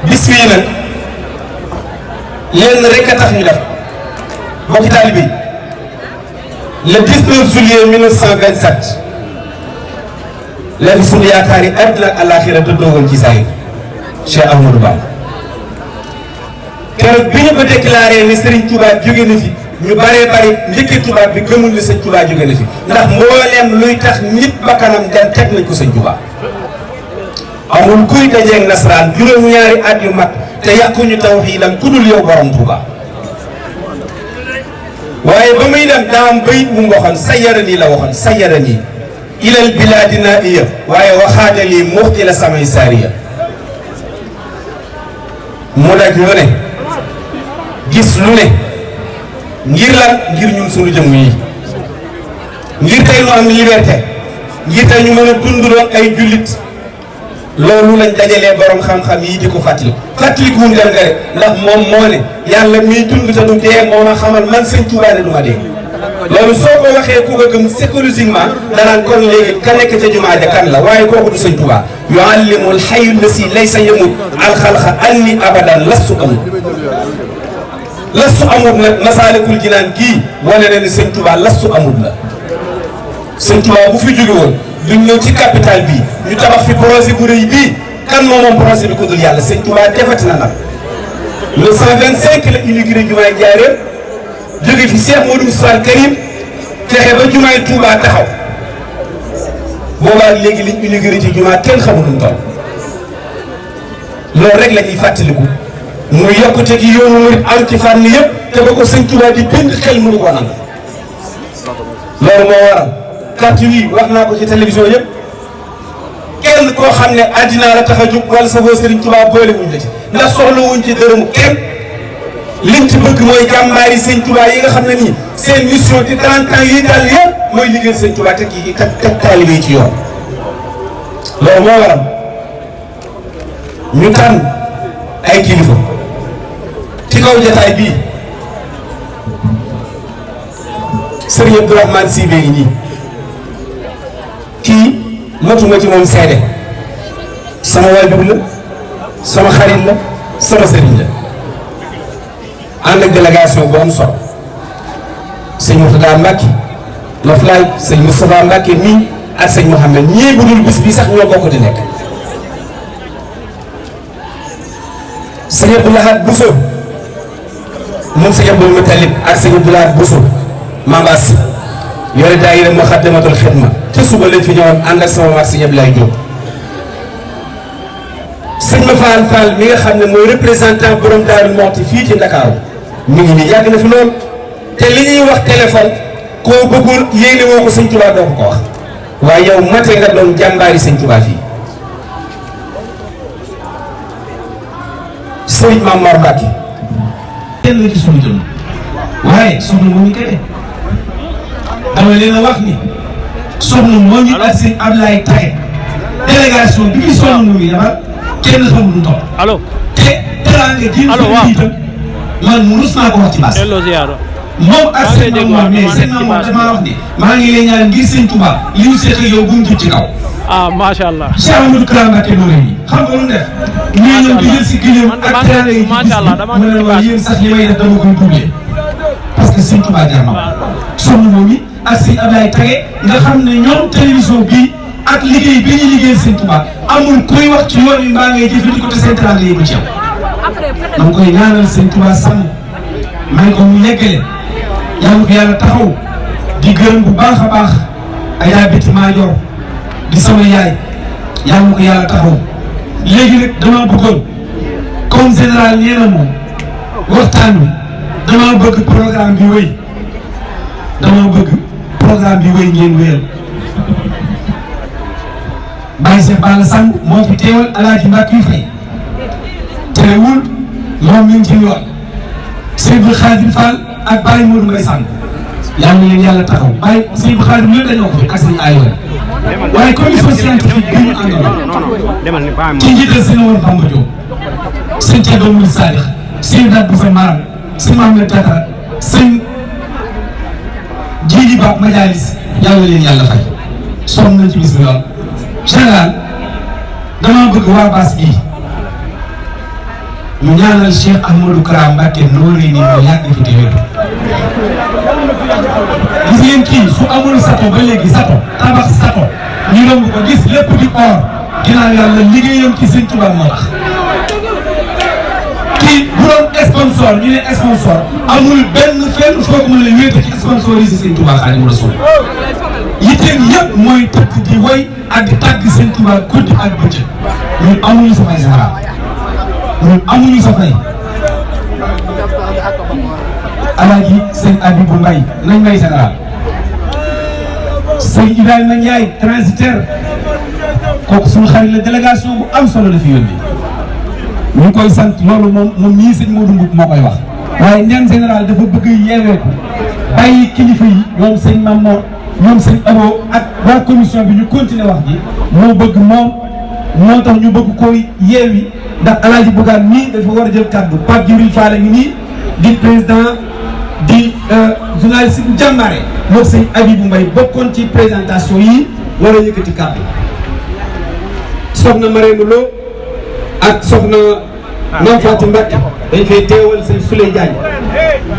bis bii nag lenn rek a tax ñu def mbokki taalibe bi le 19 juillet 1927 la fi sunu yaakaar yi àddina ak àllaaxira dëddoo woon ci saa Cheikh Ahmadou Bamba keroog bi ñu ko déclaré ni Serigne Touba jóge na fi ñu bëree bëri njëkkee tubaab bi gëmul ni sëñ Touba jóge na fi ndax mbooleem luy tax nit bakkanam dem teg nañ ko sëñ Touba amul kuy dajeeg nasaraan juróom-ñaari at yu mat te yàquñu tawhiidam ku dul yow borom Touba waaye ba muy dem daa am bayit bu mu waxoon sayyarani la waxoon sayyarani ilal bilaadi naiya waaye waxaate lii muxti la samay saariya mu daj lu ne gis lu ne ngir lan ngir ñun suñu jëmm yi ngir tey ñu am liberté ngir tey ñu mën a dunduloon ay jullit loolu lañ dajalee borom xam-xam yi di ko fàttaliku wuñ dem rek ndax moom moo ne yàlla miy dund te du dee moo ma xamal man sëñ Tuubaa ne du ma dee loolu soo ko waxee ku ko gëm psychologiquement danaan kon léegi ka nekk ca jumaa ja kan la waaye kooku du sëñ Tuubaa yuallimul hayyul lasi laysa yamut alxalqa anni abadan lastu amut lastu amut nag Masaalikul Jinaan kii wane na ni sëñ Tuubaa lastu amut la sëñ Tuubaa bu fi jóge woon duñ ñëw ci capital bii ñu tabax fi projet bu rëy bii kan moom projet bi ko dul yàlla sëñ Tuubaa defati na nag le 125 la inauguré jumaay Njaaréem jóge fi Cheikh Modou Moustapha Karim fexe ba jumaay Touba taxaw boobaa léegi liñ inauguré ci jumaa kenn xamul nu mu toll loolu rek la ñuy fàttaliku muy yokkute gi yoonu murid am ci fànn yëpp te ba ko sëñ Tuubaa di bind xel mënu ko nangu loolu moo waral carte yi wax naa ko ci télévision yëpp kenn koo xam ne àddina la tax a jóg wala sa Sëriñ Tuubaa boole wuñ la ci ndax soxla wuñ ci dërëmu kenn liñ ci bëgg mooy jàmbaari sëñ Tuubaa yi nga xam ne nii seen mission ci 30 ans yi daal yëpp mooy liggéey sëñ Tuubaa teg yi teg taalibe yi ci yoon loolu moo waral ñu tànn ay kilifa ci kaw jotaay bii Sëriñ Abdourahmane Sy ngi nii kii matuma ci moom seede sama waajur la sama xarit la sama sëriñ la ànd ak délégation bu am solo sëñ Mourtada Mbacke Loflaay sëñ Moustapha Mbacke mii ak sëñ Mouhamed ñii bu dul bis bi sax ñoo bokk di nekk sëñ Abdou Lahad Bousso moom sëñ Abdou Moutalib ak sëñ Abdou Lahad Bousso Mambas yore daayira Muxaddamatul Xidma te suba lañ fi ñëwoon ànd ak sama mag sëñ Abdoulaye Diop sëñ ma Fall mi nga xam ne mooy représentant borom Daaru Muxti fii ci Ndakaaru mi ngi nii yàgg na fi lool te li ñuy wax téléphone koo bëggul yéene woo ko sëñ Tuubaa doo ko wax waaye yow mate nga doon jàmbaari sëñ Tuubaa fii sëriñ Maam Mor Mbacke kenn la ci suñu jëm waaye soxna moo ñu kene dama leen a wax ni soxna moo ñu ak sëñ Ablaye Taye délégation bi fi soxna moo ñu defar kenn xamul lu topp allo te teraanga ji itam man rus naa ko wax ci baas moom ak sëñ Maam Mor mais sëñ Maam Mor damaa wax ni maa ngi lay ñaan ngir sëñ Tuubaa li ñu seq yow bu mu jub ci kaw ah macha allah Cheikh Amadou Kara Mbacké noonu yi xam nga lu mu def ñuy ñëw di jël si gileem ak teraanga yi mu ne ma yéen sax li may def dama koy doublé parce que sëñ Tuubaa jar na ko soxna moom yi ak sëñ Ablaye Taye nga xam ne ñoom télévision bii ak liggéey bi ñuy liggéeyal sëñ Tuubaa amul kuy wax ci yoon yi mbaa ngay jëfandikoo te seen teraanga yi mu ci yow dama koy ñaanal sëñ Tuubaa sàmm may ko mu yeggale yàlla ko yàlla taxaw di gërëm bu baax a baax Adja Biti Maajoor di sama yaay yàlla ko yàlla taxaw léegi nag dama bëggoon comme général nee na moom waxtaan wi dama bëgg programme bi wéy ngeen wéyal Baye Cheikh Balla Samb moo fi teewal Alaaji Mbacke yu fay terewul moom mi ngi ci yoon Seydou Khadim Fall ak Baye Modou Mbaye Samb yàlla leen yàlla taxaw Baye Seydou Khadim lépp dañoo ko fi ak seen aywa waaye commission scientifique bi ñu àndal ci njiital seen woon Bamba Diop sëñ Thierno Mouride Sadikh sëñ Date bu fa Maram sëñ Mamadou Tata sëñ Djili Ba Majalis yàlla leen yàlla fay sonn nañ ci bis bi lool général dama bëgg waa Bass bii ñu ñaanal Cheikh Ahmadou Kara Mbacké Noreyni ni moo yàgg fi te wér. gis ngeen kii su amul sato ba léegi sato tabax sato ñu romb ko gis lépp di or ginnaaw yàlla liggéeyam ci Sëñ Tuubaa moo tax. kii bu doon sponsor ñu ne sponsor amul benn fenn foo ko mën a wéete ci sponsorisé Sëñ Tuubaa Xaadimu Rasuul yitteem yëpp mooy tëkk di woy ak di tàgg Sëñ Tuubaa guddi ak bëccëg ñun amuñu sa fay général ñun amuñu sa fay. Alaaji sëñ Abibou Mbaye nañ may général sëñ Ibrahima Ndiaye transitaire kooku suñu xarit la délégation bu am solo la fi yónni ñu ngi koy sant loolu moom ñii sëñ Modou Mboup moo koy wax. waaye ndem général dafa bëgg yeeweeku bàyyi kilifa yi ñoom sëñ Mamor ñoom sëñ Abo ak waa commission bi ñu continuer wax ji moo bëgg moom moo tax ñu bëgg koy yeewi ndax Alaaji Bougane nii dafa war a jël kàddu Pape Djibril Fall ngi nii di président di journaliste bu jàmbaare moom sëñ Abibou Mbaye bokkoon ci présentation yi war a yëkkati kàddu soxna Marème Lo ak soxna Mame Fatou Mbacké dañ fay teewal sëñ Souley Diagne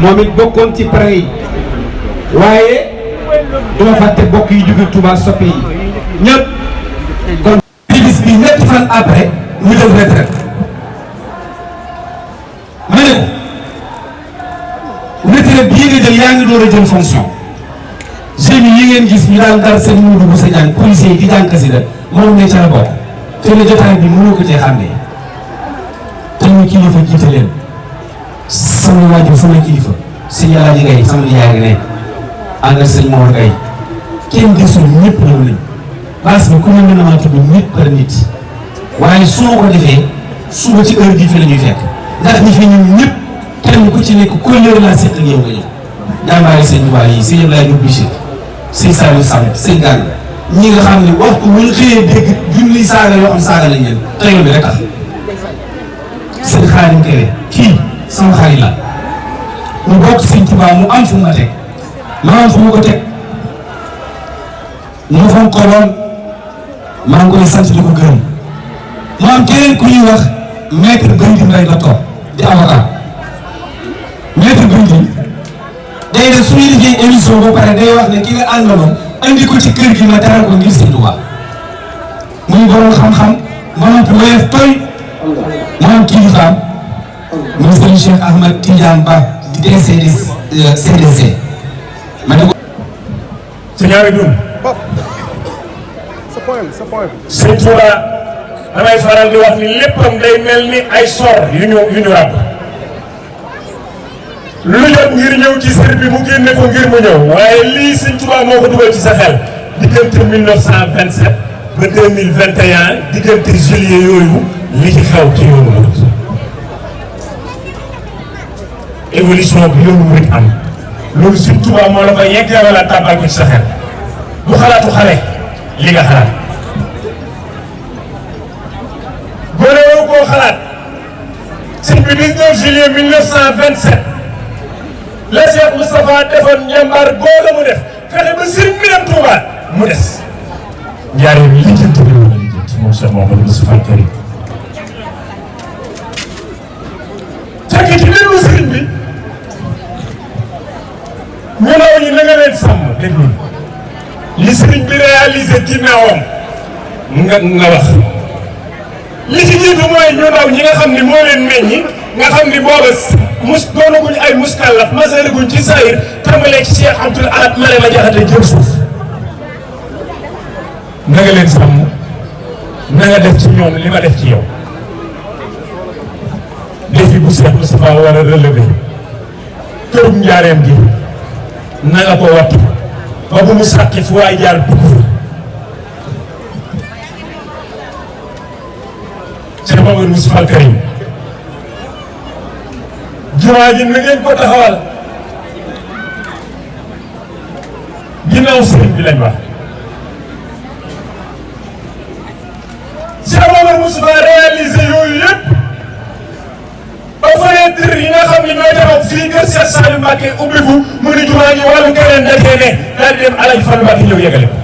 moom it bokkoon ci pare yi waaye duma fàtte bokk yi jóge Touba soppe yi ñëpp kon bis bi ñetti fan après ñu jël retraite ma ne ko retraite bii nga jël yaa ngi door a jël fonction jeunes yi ngeen gis ñu daal dal seen Modou bu sa jàng policiers yi di jàng kasida moom ne ca la bokk te ne jotaay bi mënoo ko cee xàmmee te ñu kilifa jiite leen sama waajur sama kilifa sëñ Alaaji Gaye sama nijaay nga ne ànd ak sëñ Mor Gaye kenn desul ñëpp ñëw nañ Bass bi ku ne mën na maa tudd nit par nit waaye su ma ko defee suba ci heure bii fi la ñuy fekk ndax ñi fi ñëw ñëpp kenn ku ci nekk kóllëre laa seq ak yow nga ñëw jàmbaari sëñ Tuubaa yi sëñ Abdoulaye Diop Bichir sëñ Saliou Samb sëñ Gane ñi nga xam ne waxtu bu ñu xëyee dégg junni saaga yoo xam saaga lañ leen tegal bi rek tax sëñ Xaadim Kebe kii sama xarit la mu bokk sëñ Tuubaa mu am fu ma teg ma am fu ma ko teg mu fonk ko lool maa ngi koy sant di ko gërëm mu am keneen ku ñuy wax maître Bayti Mbaye docteur di avocat maître Bayti day def suñuy liggéey émission ba pare day wax ne ki nga àndaloon andi ko ci kër gi ma teral ko ngir Sëñ Tuubaa muy borom xam-xam maanaam bu woyof tooy maanaam kilifaam ministre Cheikh Ahmed Tidiane Ba di CDC ma ne ko. su ñaari dund. Sëñ Tuubaa damay faral di wax ni léppam day mel ni ay sor yu ñu ràbb lu jot ngir ñëw ci sër bi mu génne ko ngir mu ñëw waaye lii Sëñ Tuubaa moo ko dugal ci sa xel diggante 1927 ba 2021 diggante juillet yooyu li ci xew ci yoonu murid évolution bi yoonu murid am loolu Sëñ Tuubaa moo la ko yeggee wala tàbbal ko ci sa xel du xalaatu xale li nga xalaat gone woo koo xalaat sëñ bi 19 juillet 1927 la Cheikh Moustapha defoon njàmbaar googa mu def fexe ba sëriñ bi dem Touba mu des njaaree bi lijjanti bi mën a lijjanti moom Cheikh Mouhamadou Moustapha Karim fekk ci benn sëriñ bi ñu ndaw ñi na nga leen sàmm déglu li sëriñ bi réalisé ginnaawam nga wax li ci jiitu mooy ñu ndaw ñi nga xam ni moo leen meññi nga xam ni booba doonaguñ ay muskallaf masereguñ ci sayir tàmbalee ci Cheikh Abdoul Ahad Marema Jaxate jël suuf na nga leen sàmm na nga def ci ñoom li ma def ci yow défi bu Cheikh Moustapha war a relever kërum njaareem gi na nga ko wattu ba bu mu sàkki fu waay jaar dugg fa Cheikh Mamadou Moustapha Karim jumaa ji na ngeen ko taxawal ginnaaw sëriñ bi lañ wax Cheikh Mamadou Moustapha réalisé yooyu yëpp ba fenêtre yi nga xam ne ñooy taxaw fii kër Cheikh Saliou Mbacké ubbiku mu ni jumaa ji wàllu keneen dafee ne daal di dem Alaaji Fall Mbacké ñëw yegale ko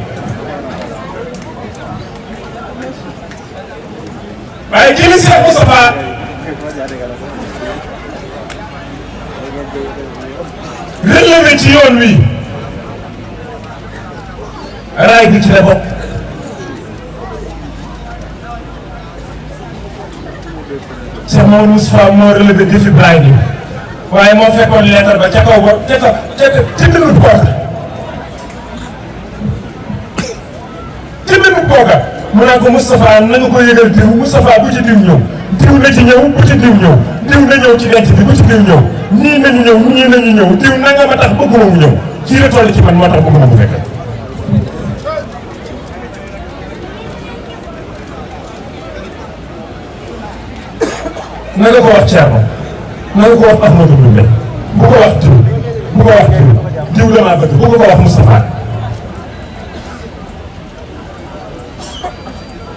waaye kii la Cheikh Moustapha relevé ci yoon wi raay bi ci la bokk. Cheikh Mamadou Moustapha moo relevé défi braille bi waaye moo fekkoon lettre ba ca kaw ba ca dënnu kooka mu naan ko Moustapha na nga ko yëgal diw Moustapha bu ci diw ñëw diw na ci ñëw bu ci diw ñëw diw na ñëw ci denc bi bu ci diw ñëw ñii nañu ñëw ñii nañu ñëw diw na nga ma tax bëgguma mu ñëw kii la toll ci man moo tax bëgguma mu fekk. na nga ko wax Thierno na nga ko wax Ahmadou Ndoumbe bu ko wax diw bu ko wax diw la maa bëgg bu ko wax Moustapha.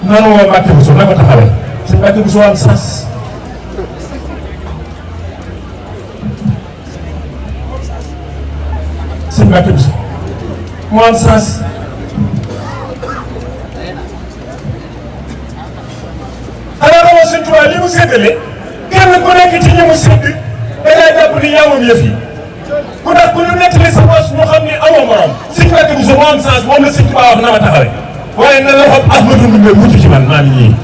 noonu woo Mbacke Bousso na ko taxawee si Mbacke Bousso am sens si Mbacke Bousso mu am sens xanaa xamoo Sëñ Tuubaa li mu séddale kenn ku nekk ci ñi mu sédd da ngay jàpp ni yaa moom yëf yi ku tax ku ñu nettali sa boos ñu xam ni amoo morom Sëñ Mbacke Bousso mu am sens moom la Sëñ Tuubaa wax na ma taxawee waaye na loxo Ahmadou Ndoumbe mujj ci man maa ngi ñii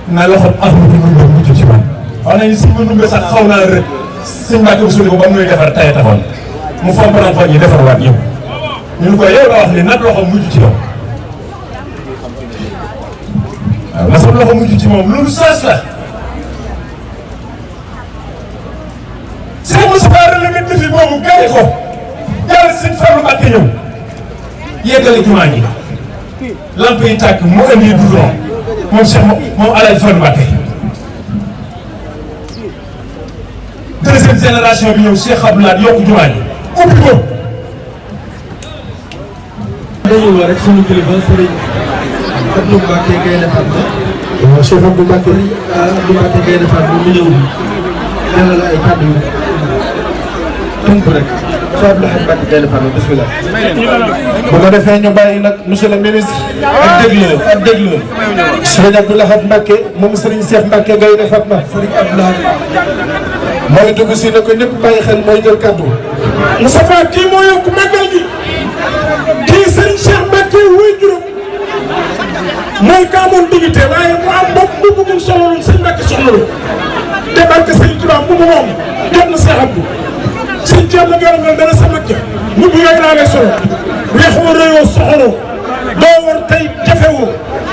na loxo Ahmadou Ndoumbe mujj ci man wax nañu Sëñ Ndoumbe sax xaw naa rek Sëñ Mbacke Bousso ni ko ba mu nuy defar tay taxoon mu fomp na fa ñu defar waat yow ñu ne ko yow la wax ni nag loxo mujj ci yow waaw na sa loxo mujj ci moom loolu sens la Cheikh Moustapha relevé défi boobu gare ko jàll Sëñ Fallou Mbacké ñëw yeggale jumaa ji lamp yi tàkk mu indi goudron moom Cheikh moom Alaaji Fallou Mbacké deuxième génération bi ñëw Cheikh Abdoulaye yokk jumaa ji ubbi ko. dañu war rek suñu kilifa Serigne Abdou Mbacké Gaïndé Fatma. waaw Cheikh Abdou Mbacké. Abdou Mbacké Gaïndé Fatma mu ñëw jàllale ay kàddu yu tënk rek Cheikh Abdou Mbacké Gaïndé Fatma bismillah. bu ko defee ñu bàyyi nag monsieur le ministre. ak déglu. Serigne Abdou Lahad Mbacké moom Serigne Cheikh Mbacké Gaïndé Fatma. Serigne Abdou Lahad mooy dugg si ne ko ñëpp bàyyi xel mooy jël kàddu. Moustapha kii moo yokk màggal gi kii Serigne Cheikh Mbacké wuy juróom mooy kaa moom dignité waaye mu am bopp mbubb mu sololul Serigne Mbacké soxlalu te barke Serigne Touba mbubb moom jot na Cheikh Abdou Serigne Thierno Garongal dana sa mag ja mbubb yooyu laa lay solo weexoo rëyoo soxoroo doo war tey jafewoo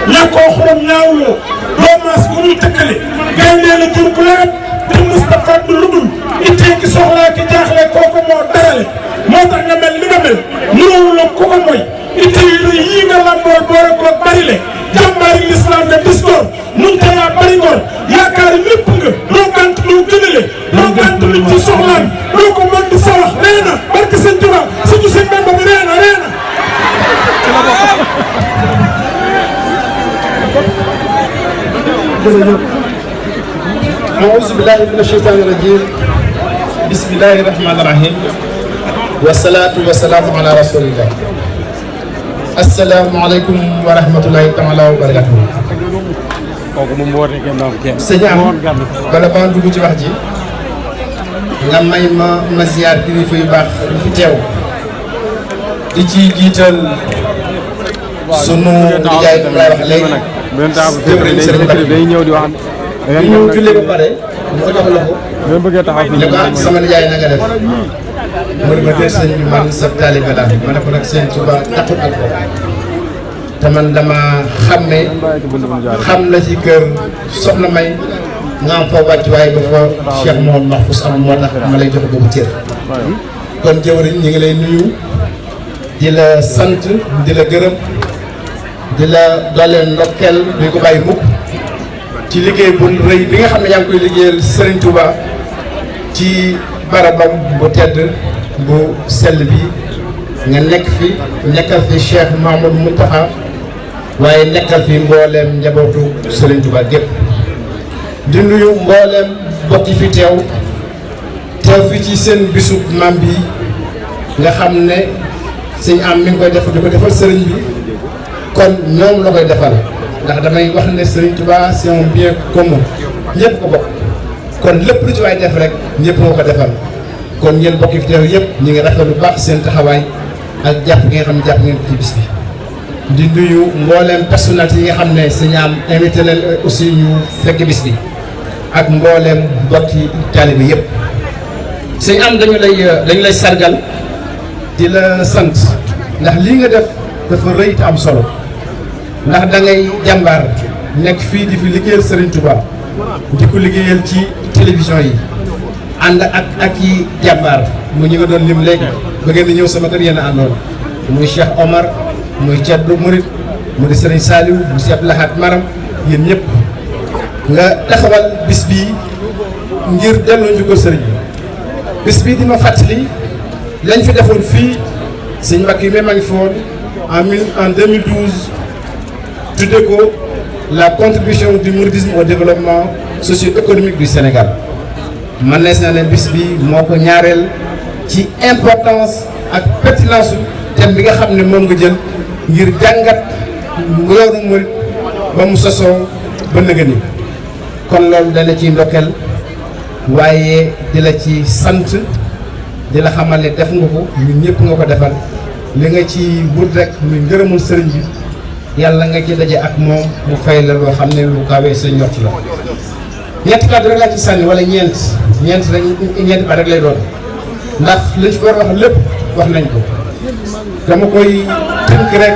ñàkkoo xorom ñaawuloo doo maas ku ñuy tëkkale gaynde la jur bu lewet te Moustapha du ludul ittee ki soxlaa ki jaaxle kooku moo darale moo tax nga mel li nga mel nuróowuloo ku ko mooy ittee yu rëy yii nga lambool boole koog bari le jàmbaari l'islam nga dis góor muñ te yaa bari ngor yaakaar lépp nga loo gànt loo gënale loo gànt luñ ci soxlaan loo ko mën di sa wax ree na barke Sëñ Tuubaa suñu sëñ Bamba bi ree na أعوذ بالله من الشيطان الرجيم بسم الله الرحمن الرحيم والصلاة والسلام على رسول الله السلام عليكم ورحمة الله تعالى وبركاته. sëñ am bala maa dugg ci wax ji nga may ma ziar kilifa yu baax yu fi teew di ci jiital sunu nijaay bi lay wax léegi jëwriñ Sëriñ Mbacke day ñëw di wax ñu jullee ba pare ñu ko jox loxo ne ko sama nijaay na nga def mu ne ma dee sëñ bi man sa taalibe laa ma ne ko nag sëñ Tuubaa taxul alxuraan te man dama xàmme xam la ci kër soxna May nga am fa wàcc waaye ba fa Cheikh Mouhamed Mahfous am moo tax ma lay jox boobu cër kon jëwriñ ñi ngi lay nuyu di la sant di la gërëm di la dooleen ndokkeel duñ ko bàyyi mukk ci liggéey bu rëy bi nga xam ne yaa ngi koy liggéeyal Serigne Touba ci barabam bu tedd bu sell bi nga nekk fi nekkal fi Cheikh Mahamadou Mountakha waaye nekkal fi mbooleem njabootu Serigne Touba gépp di nuyu mbooleem bokk yi fi teew fi ci seen bisub maam bi nga xam ne sëñ am mi ngi koy def di ko defal sëriñ bi kon ñoom la koy defal ndax damay wax ne sëriñ Touba c'est un bien commun ñëpp ko bokk kon lépp lu ci waay def rek ñëpp moo ko defal kon ngeen bokk fi teew yëpp ñu ngi rafet lu baax seen taxawaay ak jàpp gi nga xam ne jàpp ngeen ci bis bi. di nuyu mbooleem personnalité yi nga xam ne sëñ am invité leen aussi ñu fekk bis bi ak mbooleem mbokki taalibe yëpp. sëñ am dañu lay sargal di la sant ndax lii nga def dafa rëy te am solo ndax da ngay jàmbaar nekk fii di fi liggéeyal Serigne Touba di ko liggéeyal ci télévision yi ànd ak yi jàmbaar mu ñu nga doon lim léegi ba ngeen di ñëw sama kër yéen a àndoon muy Cheikh Omar muy Thierno Mouride mu di Serigne Saliou mu si Abdou Lahad Maram yéen ñëpp nga taxawal bis bii ngir delloo njukkal Serigne bi bis bii di ma fàttali lañ fi defoon fii sëñ Mbacke yi même a ngi fi woon en 2012 tuddee ko la contribution du mouridisme au développement socio-économique du Sénégal man nees na leen bis bi moo ko ñaareel ci importance ak pertinence thème bi nga xam ne moom nga jël ngir jàngat yoonu murid ba mu sosoo ba nëgë ni kon loolu dana ciy ndokkeel waaye di la ci sant di la xamal ne def nga ko ñun ñëpp nga ko defal li nga ci wut rek muy ngërëmul sëriñ bi yàlla nga ci daje ak moom mu fay la loo xam ne lu kawee sa njort la. ñetti kàddu rek laa ci sànni wala ñeent ba rek lay doon ndax liñ fi war a wax lépp wax nañ ko dama koy tënk rek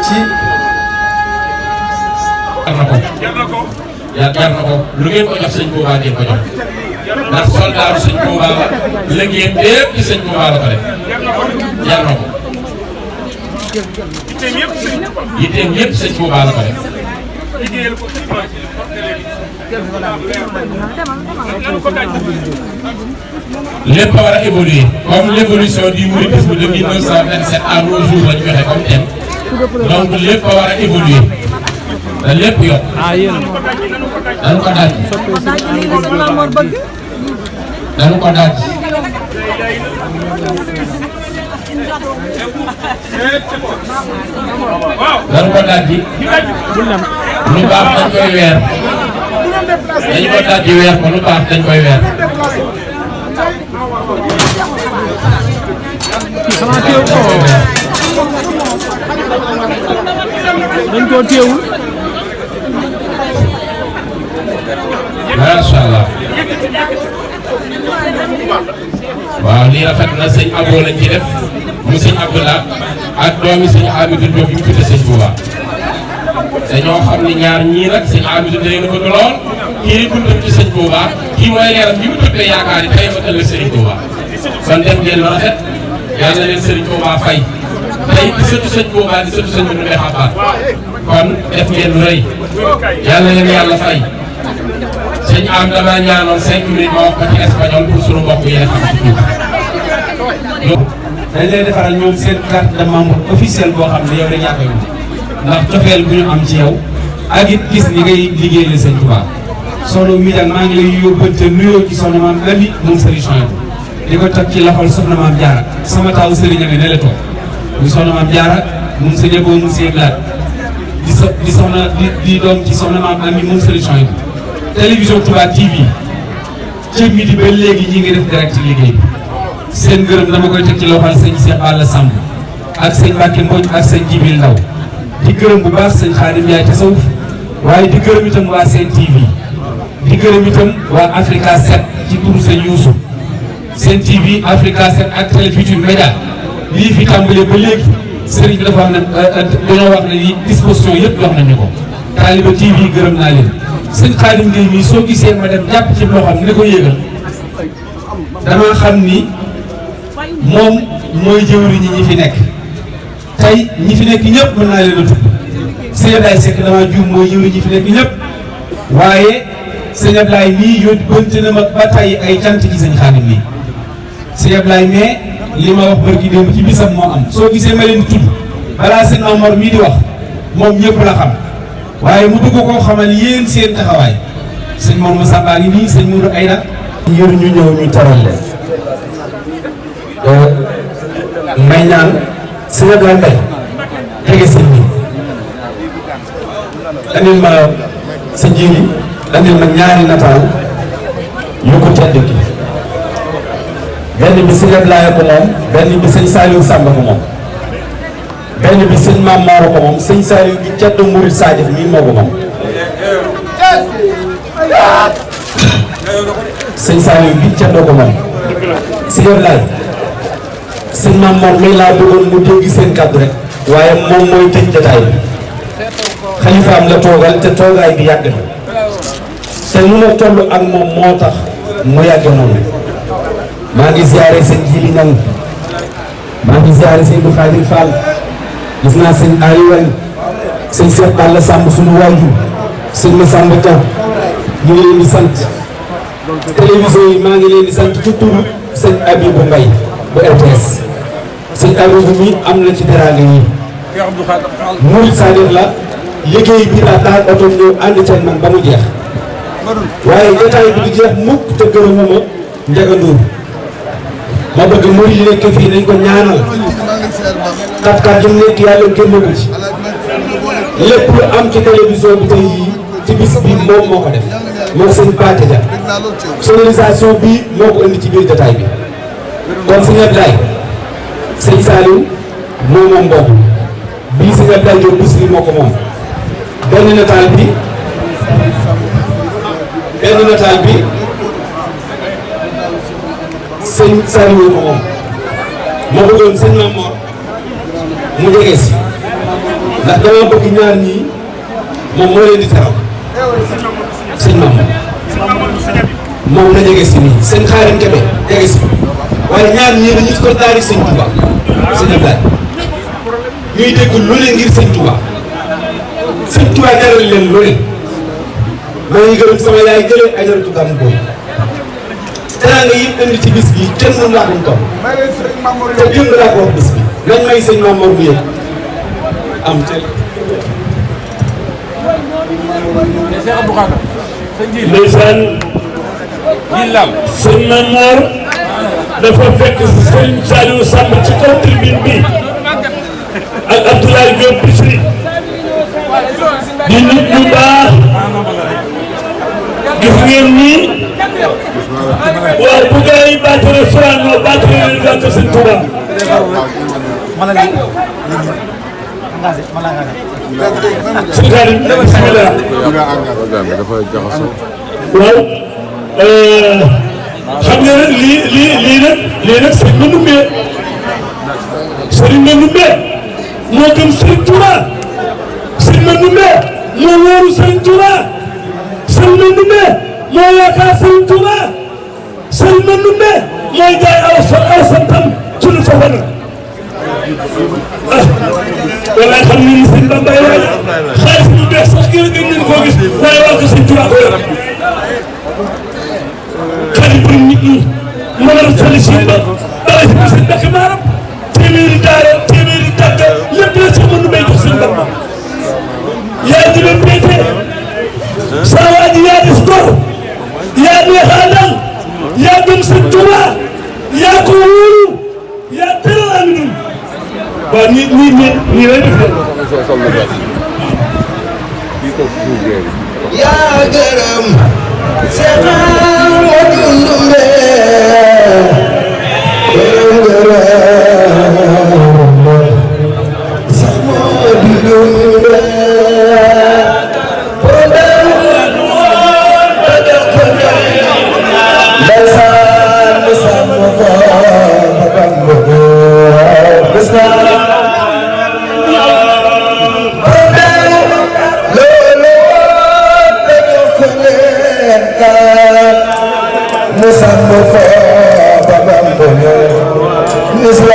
ci. jar na ko lu ngeen ko jox sëñ Touba ngeen ko jox ndax soldaaru sëñ Touba la liggéeyam lépp ci sëñ Touba la ko def jar na ko yitteem yëpp sëñ Touba la ko def lépp a war a évoluer comme l'évolution du mouridisme de 1927 à nos jours la ñu joxe comme thème donc lépp a war a évoluer da lépp yokk dañu ko daaj dañu ko daaj dañu ko daaj lu baax dañ koy weer dañu ko daaj weer ko lu baax dañ koy weer dañ koo teewul macha allah waaw lii rafet na sëñ Abo lañ ci def mu sëñ Abdoulaye ak doomi sëñ Amidou Diop yu mu tudde sëñ Touba dañoo xam ni ñaar ñii nag sëñ Amidou dañu bëgg lool kii buntam ci sëñ Touba kii mooy leeram bi mu tuddee yaakaar yi tey ba ëllëg sëriñ Touba kon def ngeen lu rafet yàlla leen sëriñ Touba fay tey di sëtu sëñ Touba di sëtu sëñ bi nu may xabaar kon def ngeen lu rëy yàlla leen yàlla fay sëñ am dama ñaanoon 5 minutes ma wax ko ci espagnol pour sunu mbokk yi xam ci tuuti. dañ lay defaral ñoom seen carte de membre officielle boo xam ne yow rek yaa koy wut ndax cofeel bu ñu am ci yow ak it gis ni ngay liggéeyal sëñ Touba. soxna Midiane maa ngi lay yóbbante nuyoo ci soxna maam Ami moom Serigne Chouaïbou di ko teg ci loxol soxna maam Diarra sama taawu Serigne nga ne la toog muy soxna maam Diarra moom sëñ Abo moom sëñ Blaat di soxna di doom ci soxna maam Ami moom Serigne Chouaïbou. télévision Touba TV ci midi ba léegi ñi ngi def direct ci liggéey bi seen gërëm dama koy teg ci loxol sëñ Cheikh Balla Samb ak sëñ Mbacke Mbodj ak sëñ Jibril Ndaw di gërëm bu baax sëñ Khadim Ndiaye tasawuf waaye di gërëm itam waa Sen TV di gërëm itam waa Africa 7 ci turu sëñ Youssou Sen TV Africa 7 ak Télé Futurs Médias lii fi tàmbalee ba léegi sëriñ bi dafa wax ne dañoo wax ne yi disposition yëpp jox nañu ko Taliba TV gërëm naa leen sëñ Khadim Gueye mii soo gisee ma dem jàpp ci loxoom ni ko yéegal dama xam ni moom mooy jëwriñ ñi fi nekk tey ñi fi nekk ñëpp mën naa leen a tudd sëñ Ablaye Seck dama juum mooy jëwriñ ñi fi nekk ñëpp waaye sëñ Ablaye mii yóbbante na ma ba tey ay cant ci sëñ Khadim mii sëñ Ablaye mais li ma wax barki démb ci bisam moo am soo gisee ma leen tudd balaa sëñ Mamor mii di wax moom ñëpp la xam waaye mu bëgg koo xamal yéen seen taxawaay sëñ Mor Moussa Ba ngi nii sëñ Mourou Aïda ngir ñu ñëw ñu taral leen may ñaan sëñ Abdoulaye Mbaye jege sëñ bi andil ma sa njiili andil ma ñaari nataal yu ko tedd gi benn bi sëñ Abdoulaye ko moom benn bi sëñ Saliou Samba ko moom benn bi sëñ Mame Moro ko moom sëñ Saliou gi caddu Murid Sadif mii moo ko moom sëñ Saliou gi caddu ko moom sëñ Abdoulaye sëñ Mame Mor may laa bëggoon mu dégg seen kàddu rek waaye moom mooy tëj jotaay bi xalifaam la toogal te toogaay bi yàgg na te nu ma toll ak moom moo tax mu yàgg noonu maa ngi ziare sëñ Jili Ñang maa ngi ziare sëñ Abdou Khadir Fall gis naa sëñ Aliou sëñ Cheikh Balla Samb suñu waajur sëñ Massamba Dia ñu ngi leen di sant télévision yi maa ngi leen di sant ci turu sëñ Abibou Mbaye bu RTS sëñ Abibou mi am na ci teraanga yi Murid Sadikh la liggéey bi daa taal oto ñëw ànd ceeg man ba mu jeex waaye jotaay bi du jeex mukk te gërëmuma Ndiaga Ndour ma bëgg murid yi nekk fii nañ ko ñaanal kat jum nekk yàlla génn ko ci lépp lu am ci télévision bi tey yii ci bis bi moom moo ko def moom sëñ Pathé Dia sonorisation bi moo ko indi ci biir jotaay bi kon sëñ Abdoulaye sëñ Saliou moo moom boobu bii sëñ Abdoulaye Diop bis bi moo ko moom benn nataal bi sëñ Saliou ko moom ma bëggoon sëñ Mame Mor mu jege si ndax dama bëgg ñaar ñii moom moo leen di teral sëñ Mame Mor moom la jege si nii sëñ Xaarim Kebe jege si waaye ñaar ñii dañu ko daari sëñ Touba sëñ Abdoulaye ñuy dégg lu ne ngir sëñ Touba sëñ Touba jaral leen lu ne maa ngi gërëm sama yaay jëlee ajaratu gàmm boobu teraanga yi indi ci bis bi kenn mënu laa ko topp te jënd laa ko wax bis bi nañ may sëñ Mame Mor bu yëg am teel. ndeysaan sëñ Mame Mor dafa fekk sëñ Saliou Samb ci kaw tribune bi ak Abdoulaye Diop Bichri di nit ñu baax gis ngeen nii waaw bu gars yi battre Sorano battre leen gàtt sëñ Touba sëñ Karim bismillah waaw xam nga nag lii nag sëñ Mandoumbe moo gëm sëñ Touba sëñ Mandoumbe moo wóoru sëñ Touba sëñ Mandoumbe moo yaakaar sëñ Touba sëñ Mandoumbe mooy jaay aw santam suñu Fofana walaay xam ni sëñ Bamba waay xaalis bu bees sax gën nañu koo gis waaye waa ko sëñ Touba ko yor xale bu nit ñi mën a sali si ba dara si sëñ Mbacke Maram téeméeri daara téeméeri tàgga lépp la ci mën may jox sëñ Bamba yaa ji leen péete saa waa ji yaa des góor yaa neex a dal yaa gëm sëñ Touba yaa ko wóolu yaa teral ami dun waaw nii lay def yaa gërëm Cheikh Modou Ndoumbe Cheikh Modou Ndoumbe Musa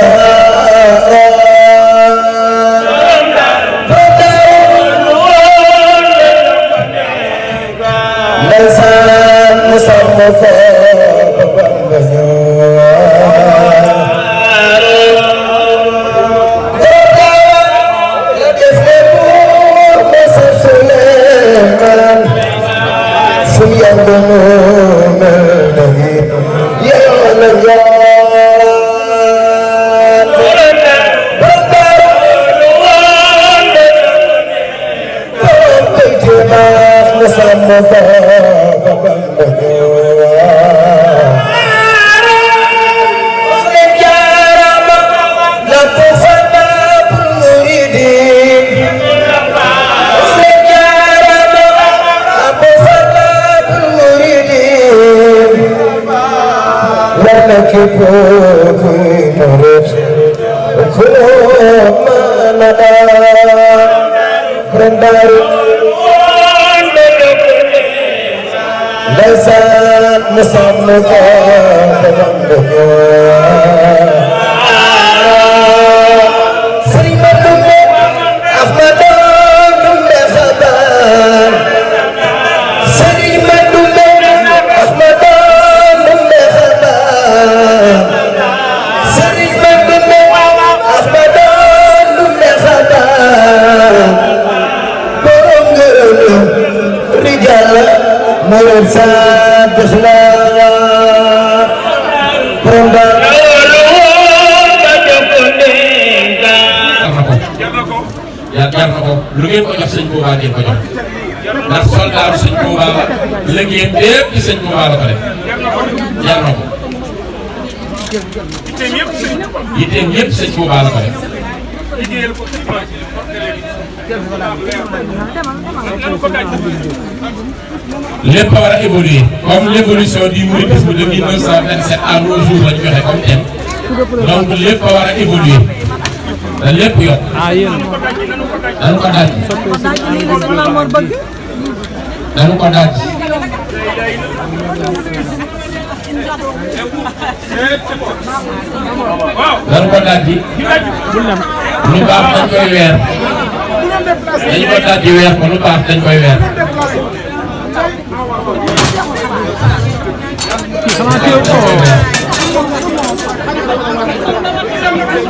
lu ngeen ko jox sëñ Touba ngeen ko jox ndax soldaaru sëñ Touba la liggéeyam lépp ci sëñ Touba la ko def jar na ko yitteem yëpp sëñ Touba la ko def lépp a war a évoluer comme l'évolution du mouridisme de 1927 à nos jours lañ joxe comme thème donc lépp a war a évoluer te lépp yokk dañu ko daaj dañu ko daaj dañu ko daaj lu baax dañ koy weer dañu ko daaj weer ko lu baax dañ koy weer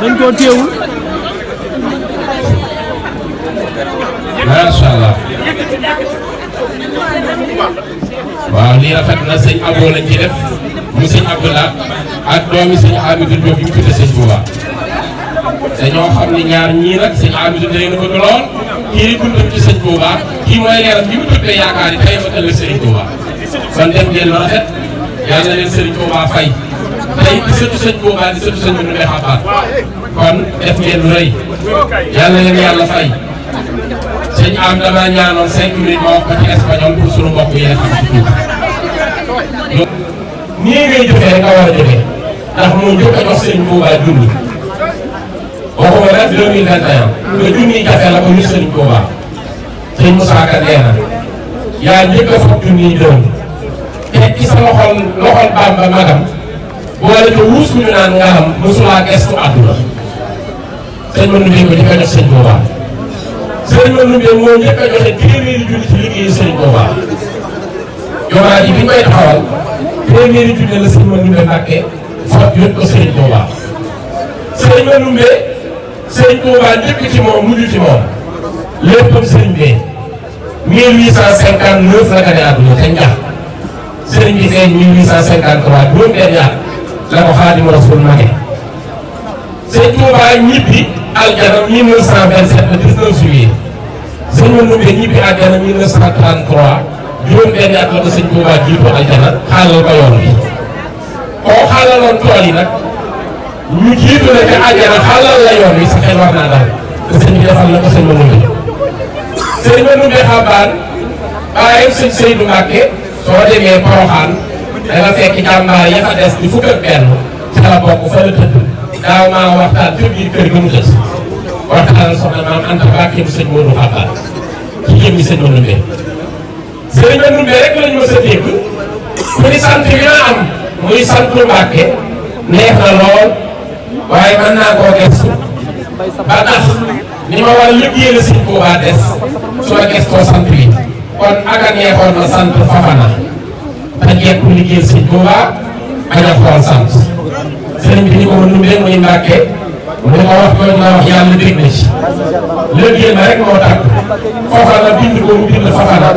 dañ ko teewul macha allah waaw lii rafet na sëñ Abo lañ ci def mu sëñ Abdoulaye ak doomi sëñ Amidou Diop yu mu tudde sëñ Touba dañoo xam ni ñaar ñii nag sëñ Amidou day na bëgg lool kii buntam ci sëñ Touba kii mooy leeram bi mu tuddee yaakaar yi tey ma ëllëg sëriñ Touba kon def ngeen lu rafet yàlla leen sëriñ Touba fay tey di sëtu sëñ Touba di sëtu sëñ Ndoumbé Xabaat kon def ngeen lu rëy yàlla leen yàlla fay sëñ am dama ñaanoon 5 minutes ma wax ko ci espagnol pour sunu mbokk yi xam ci tuuti nii ngay jëfee rek nga war a jëfee ndax moo njëkk a jox sëñ Touba junni waxuma nag 2021 nga junni jafe la ko ñu sëñ Touba sëñ Moussa Ka nee na yaa njëkk a foog junni dërëm teg ci sa loxol Bamba magam boole te wuus ku ñu naan nga xam mosulaa gestu àdduna sëñ ma nubbee ko njëkk a jox sëñ Touba sëñ ma nubbee moo njëkk a joxe téeméeri junni ci liggéeyu sëñ Touba jumaa ji bi ñu koy taxawal téeméeri junni la sëñ ma nubbee Mbàkke foog yóbbu ko sëñ Touba sëñ ma nubbee sëñ Touba njëkk ci moom mujj ci moom léppam sëñ bee 1859 la gane àdduna te njax sëriñ bi feeñ 1853 juróom-benn at la ko Xaadimu Rasuul mage sëñ Touba ñibbi aljana 1927 le 19 juillet sëñ ma numbee ñibbi aljana 1933 juróom-benn at la ko sëñ Touba jiitu aljana xaalal ko yoon bi koo xaalaloon tool yi nag ñu jiitu la ca aljana xaalal la yoon wi sa xel war naa dal te sëñ bi defal na ko sëñ ma numbee sëñ ma numbee xambaan bàyyi sëñ Seydou Mbacke soo demee Poroxaan da nga fekk jàmbaar ya fa des di fukk ak benn ca la bokk fa la tëdd daaw maa waxtaan ci biir kër ga mu tëdd waxtaan soxna maam Anta Mbacke mu sëñ Modou Xabaar ci jëmmi sëñ ma numbee sëñ ma numbee rek lañu mës a dégg mu ni sant bi ma am muy sant Mbacke neex na lool waaye mën naa koo gëstu ba tax ni ma war a liggéeyal sëñ Touba des su ma gëstoo sant bi kon aka neexoon na sant Fafana te jekku liggéeyal sëñ Touba bañ a xool sant sëriñ bi ni ko ma numbee muy Mbàkke mu ne ma wax jooju ma wax yàlla dégg na ci liggéey ma rek moo tax Fafana bind ko mu bind Fafana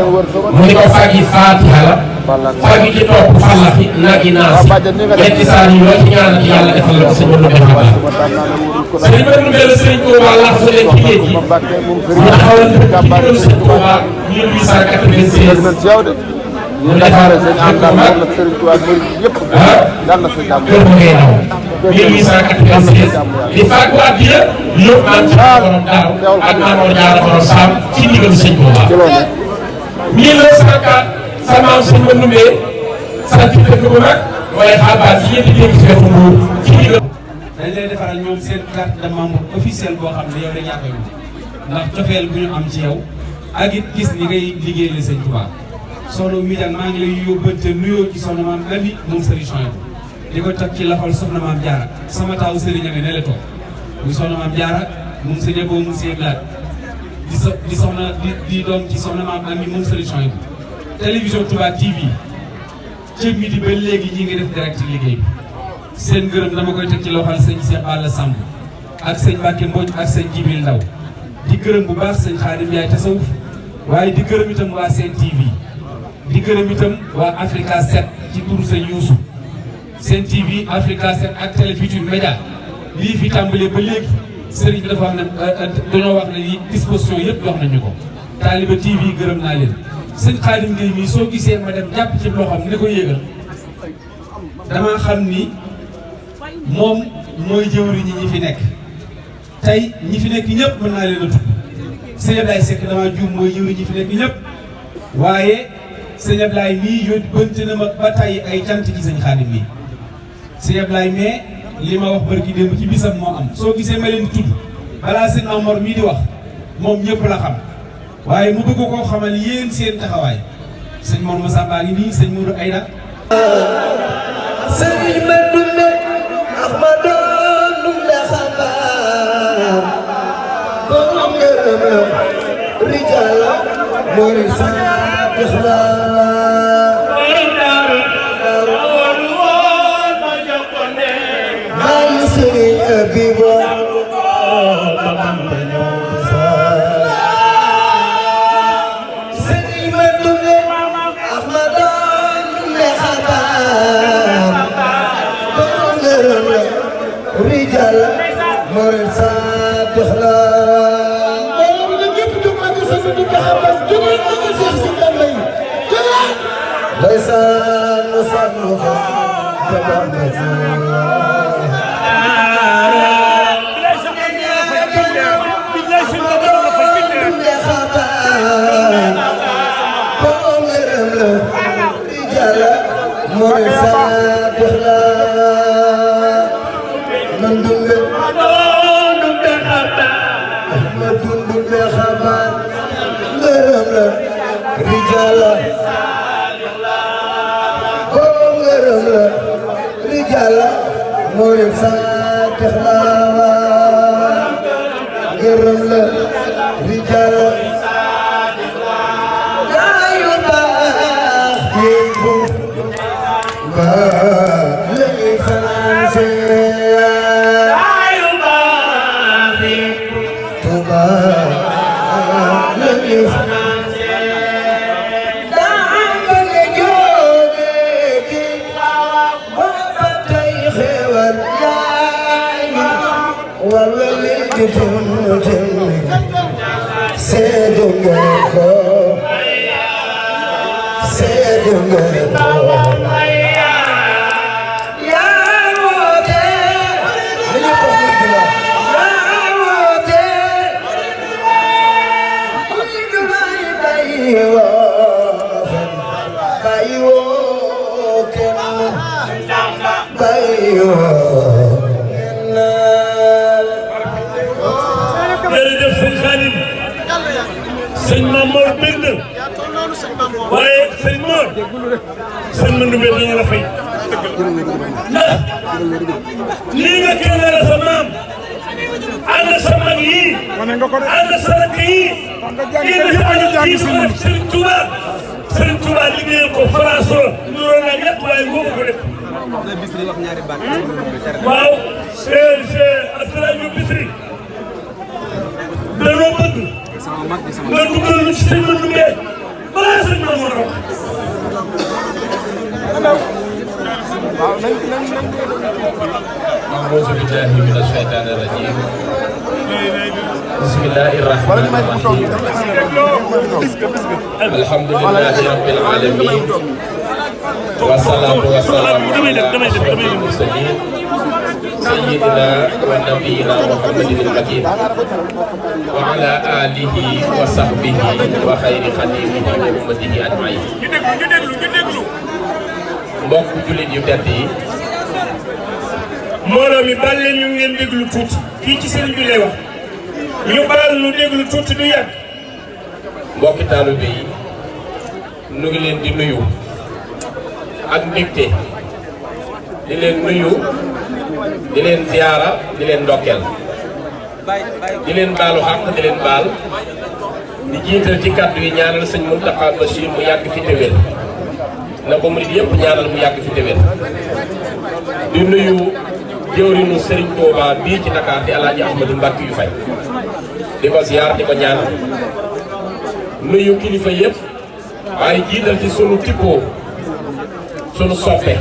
mu ni ko fagi Faatiha la fagi ci topp fallaxi nagi naasi ñetti saa yi loo ci ñaanal yàlla defal la ko sëñ ma numbee xabaar sëriñ ma numbee la sëriñ Touba lax su leen ci géej gi mu taxawal ci biiru sëñ Touba 1896 ñu defar kër bu mag kër bu ngay naw 1896 di fàggu addiya yóbbu naan ci borom daaru ak Mamour Diarra borom Sam ci ndigalu sëñ Touba 1904 sa maam sëñ Mandoumbe sant dëkk bu mag mooy xabaar ci ñetti dégg ci wetu Mbuur ci ndigal dañ lay defaral ñoom seen carte de membre officielle boo xam ne yow rek yaa koy ndax cofeel bu ñu am ci yow ak it gis ni ngay liggéey la sëñ Touba soxna Midiane maa ngi lay yóbbante nuyoo ci soxna maam Ami moom Serigne Chouaïbou di ko teg ci loxol soxna maam Diarra sama taaw Serigne a ngi ne la toog muy soxna maam Diarra moom Serigne boobu moom Serigne Blaat di soxna di doom ci soxna maam Ami moom Serigne Chouaïbou télévision Touba TV ci midi ba léegi ñi ngi def direct ci liggéey bi seen gërëm dama koy teg ci loxol sëñ Cheikh Balla Samb ak sëñ Mbacke Mbodj ak sëñ Jibril Ndaw di gërëm bu baax sëñ Khadim Ndiaye tasawuf waaye di gërëm itam waa Sen TV di gërëm itam waa Africa 7 ci turu sëñ Youssou Sen TV Africa 7 ak Télé Futurs Médias lii fi tàmbalee ba léegi sëriñ bi dafa wax ne dañoo wax ne yi disposition yëpp jox nañu ko Taliba TV gërëm naa leen sëñ Khadim Gueye mii soo gisee ma dem jàpp ci loxoom ne ko yéegal damaa xam ni moom mooy jëwri ñi fi nekk tey ñi fi nekk ñëpp mën naa leen a tudd sëñ Ablaye Seck damaa juum mooy jëwri ñi fi nekk ñëpp waaye sëñ Ablaye mii yóbbante na ma ba tey ay cant ci sëñ Khadim mii sëñ Ablaye mais li ma wax barki démb ci bisam moo am soo gisee ma leen di tudd balaa sëñ Amor mii di wax moom ñëpp la xam waaye mu bëgg koo xamal yéen seen taxawaay sëñ Mor Massamba ngi nii sëñ Moudou Aïda sëñ Mandoumbe Ahmadou Ndumbe xabaar borom ngërëm la rijala mori saadix la maayi sëriñ Abibo sëñ Mandoumbe Ahmadou Ndumbe xabaar borom ngërëm la rijala mori saadix la Ndeysaan nu sànnu ko jabar na borom ngërëm la rijala mooy saadix la Mandoumbe Ndumbe xabaar ngërëm la rijala borom ngërëm la rijala mooy saadix la ngërëm la rijala gaayu baax yépp ba lay français gaayu baax yépp Touba lay français daanga nga jóge gi booba tey xewal yaay walla léegi tëm seedu nga ko seedu nga ko yaa woote yaa woote ñu bàyyi woo kenn bàyyi woo kenn jërëjëf sëñ Khadim sëñ Mamor bëgg na waaye sëñ Mor sëñ Mandoumbe dañu la fay ndax lii nga kenn la sa maam ànd sa mag yii ànd sa rakk yii kii def Serigne Touba Serigne Touba liggéeyal ko France nuróo naa ñëpp waaye moo ko def waaw c'est Abdoulaye Bisri danoo bëgg nga dugal lu ci sëñ Mandoumbe balaa sëñ Mamour أعوذ بالله من الشيطان الرجيم bismillahi rahmani rahim alhamdulillahi rabbil alamin wassalatu wassalamu ala ashrafil mursalin sayyidina wa nabiyina muhammadin al-makin wa ala alihi wa sahbihi wa khayri khadimihi wa ummatihi ajmain mbokk jullit yu tedd yi mbooloo mi bal leen ñu ngeen déglu tuuti kii ci sëriñ bi lay wax ñu baal nu déglu tuuti du yàgg mbokki taalibe yi nu ngi leen di nuyu ak mbégte di leen nuyu di leen ziyaara di leen ndokkeel di leen baalu xaq di leen baal di jiital ci kàddu yi ñaanal sëñ Mountakha Bachir mu yàgg fi te wér na ko murid yëpp ñaanal mu yàgg fi te wér di nuyu jëwrinu Serigne Touba bii ci Dakar di Alaaji Ahmadou Mbacké yu fay di ko ziyaar di ko ñaanal nuyu kilifa yëpp waaye jiital ci sunu tippoo sunu soppe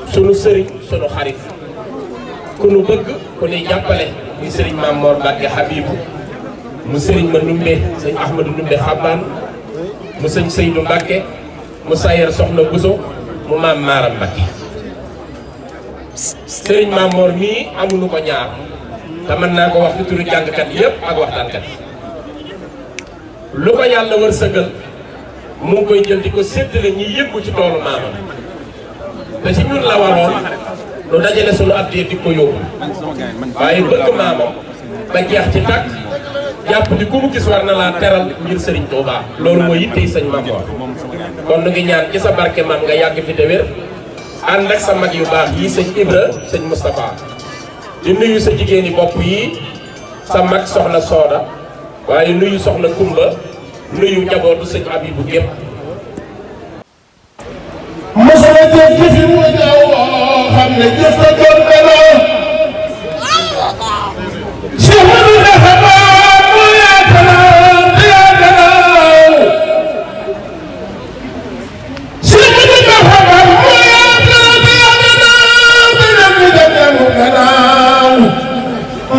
sunu sëriñ sunu xarit ku nu bëgg ku nuy jàppale muy sëriñ Mame Mor Mbacké Habibou mu sëriñ ma Ndumbe sëñ Ahmadou Ndumbe Xabbaan mu sëñ Seydou Mbacké mu sayer soxna Bousso mu maam Maaram Mbacké sëriñ Mame Mor mii amuñu ko ñaar te mën naa ko wax ci turu jàngkat yëpp ak waxtaankat lu ko yàlla wërsëgal mu ngi koy jël di ko séddale ñi yëngu ci toolu maamam te ci ñun la waroon lu dajale sunu addee di ko yóbbu waaye bëgg maamam ba jeex ci tàkk jàpp ni ku mu gis war na laa teral ngir sëriñ Touba loolu mooy yittey sëñ Mame Mor kon nu ngi ñaan ci sa barke maam nga yàgg fi te wér ànd ak sa mag yu baax yi sëñ Ibra sëñ Moustapha di nuyu sa jigéeni bopp yi sa mag soxna Sooda waaye nuyu soxna Kumba nuyu njabootu sëñ Abibu gépp mosula jëf jëfi mu ñaaw xam ne jëf la doon meloo Cheikh Modou Daxaba mu yaakaar yaakaar Cheikh Modou Daxaba mu yaakaar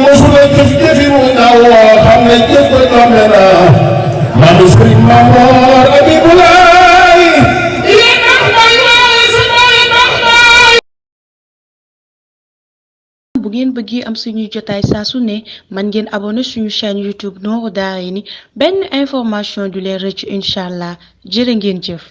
mosula jëf jëfi mu ñaaw xam ne jëf la doon meloo maam Sëriñ Mame Mor Abibulaay bu ngeen bëggee am suñuy jotaay saa su ne man ngeen abonné suñu chaîne YouTube Nourou Darayni benn information du leen rëcc incha allah jërë ngeen jëf.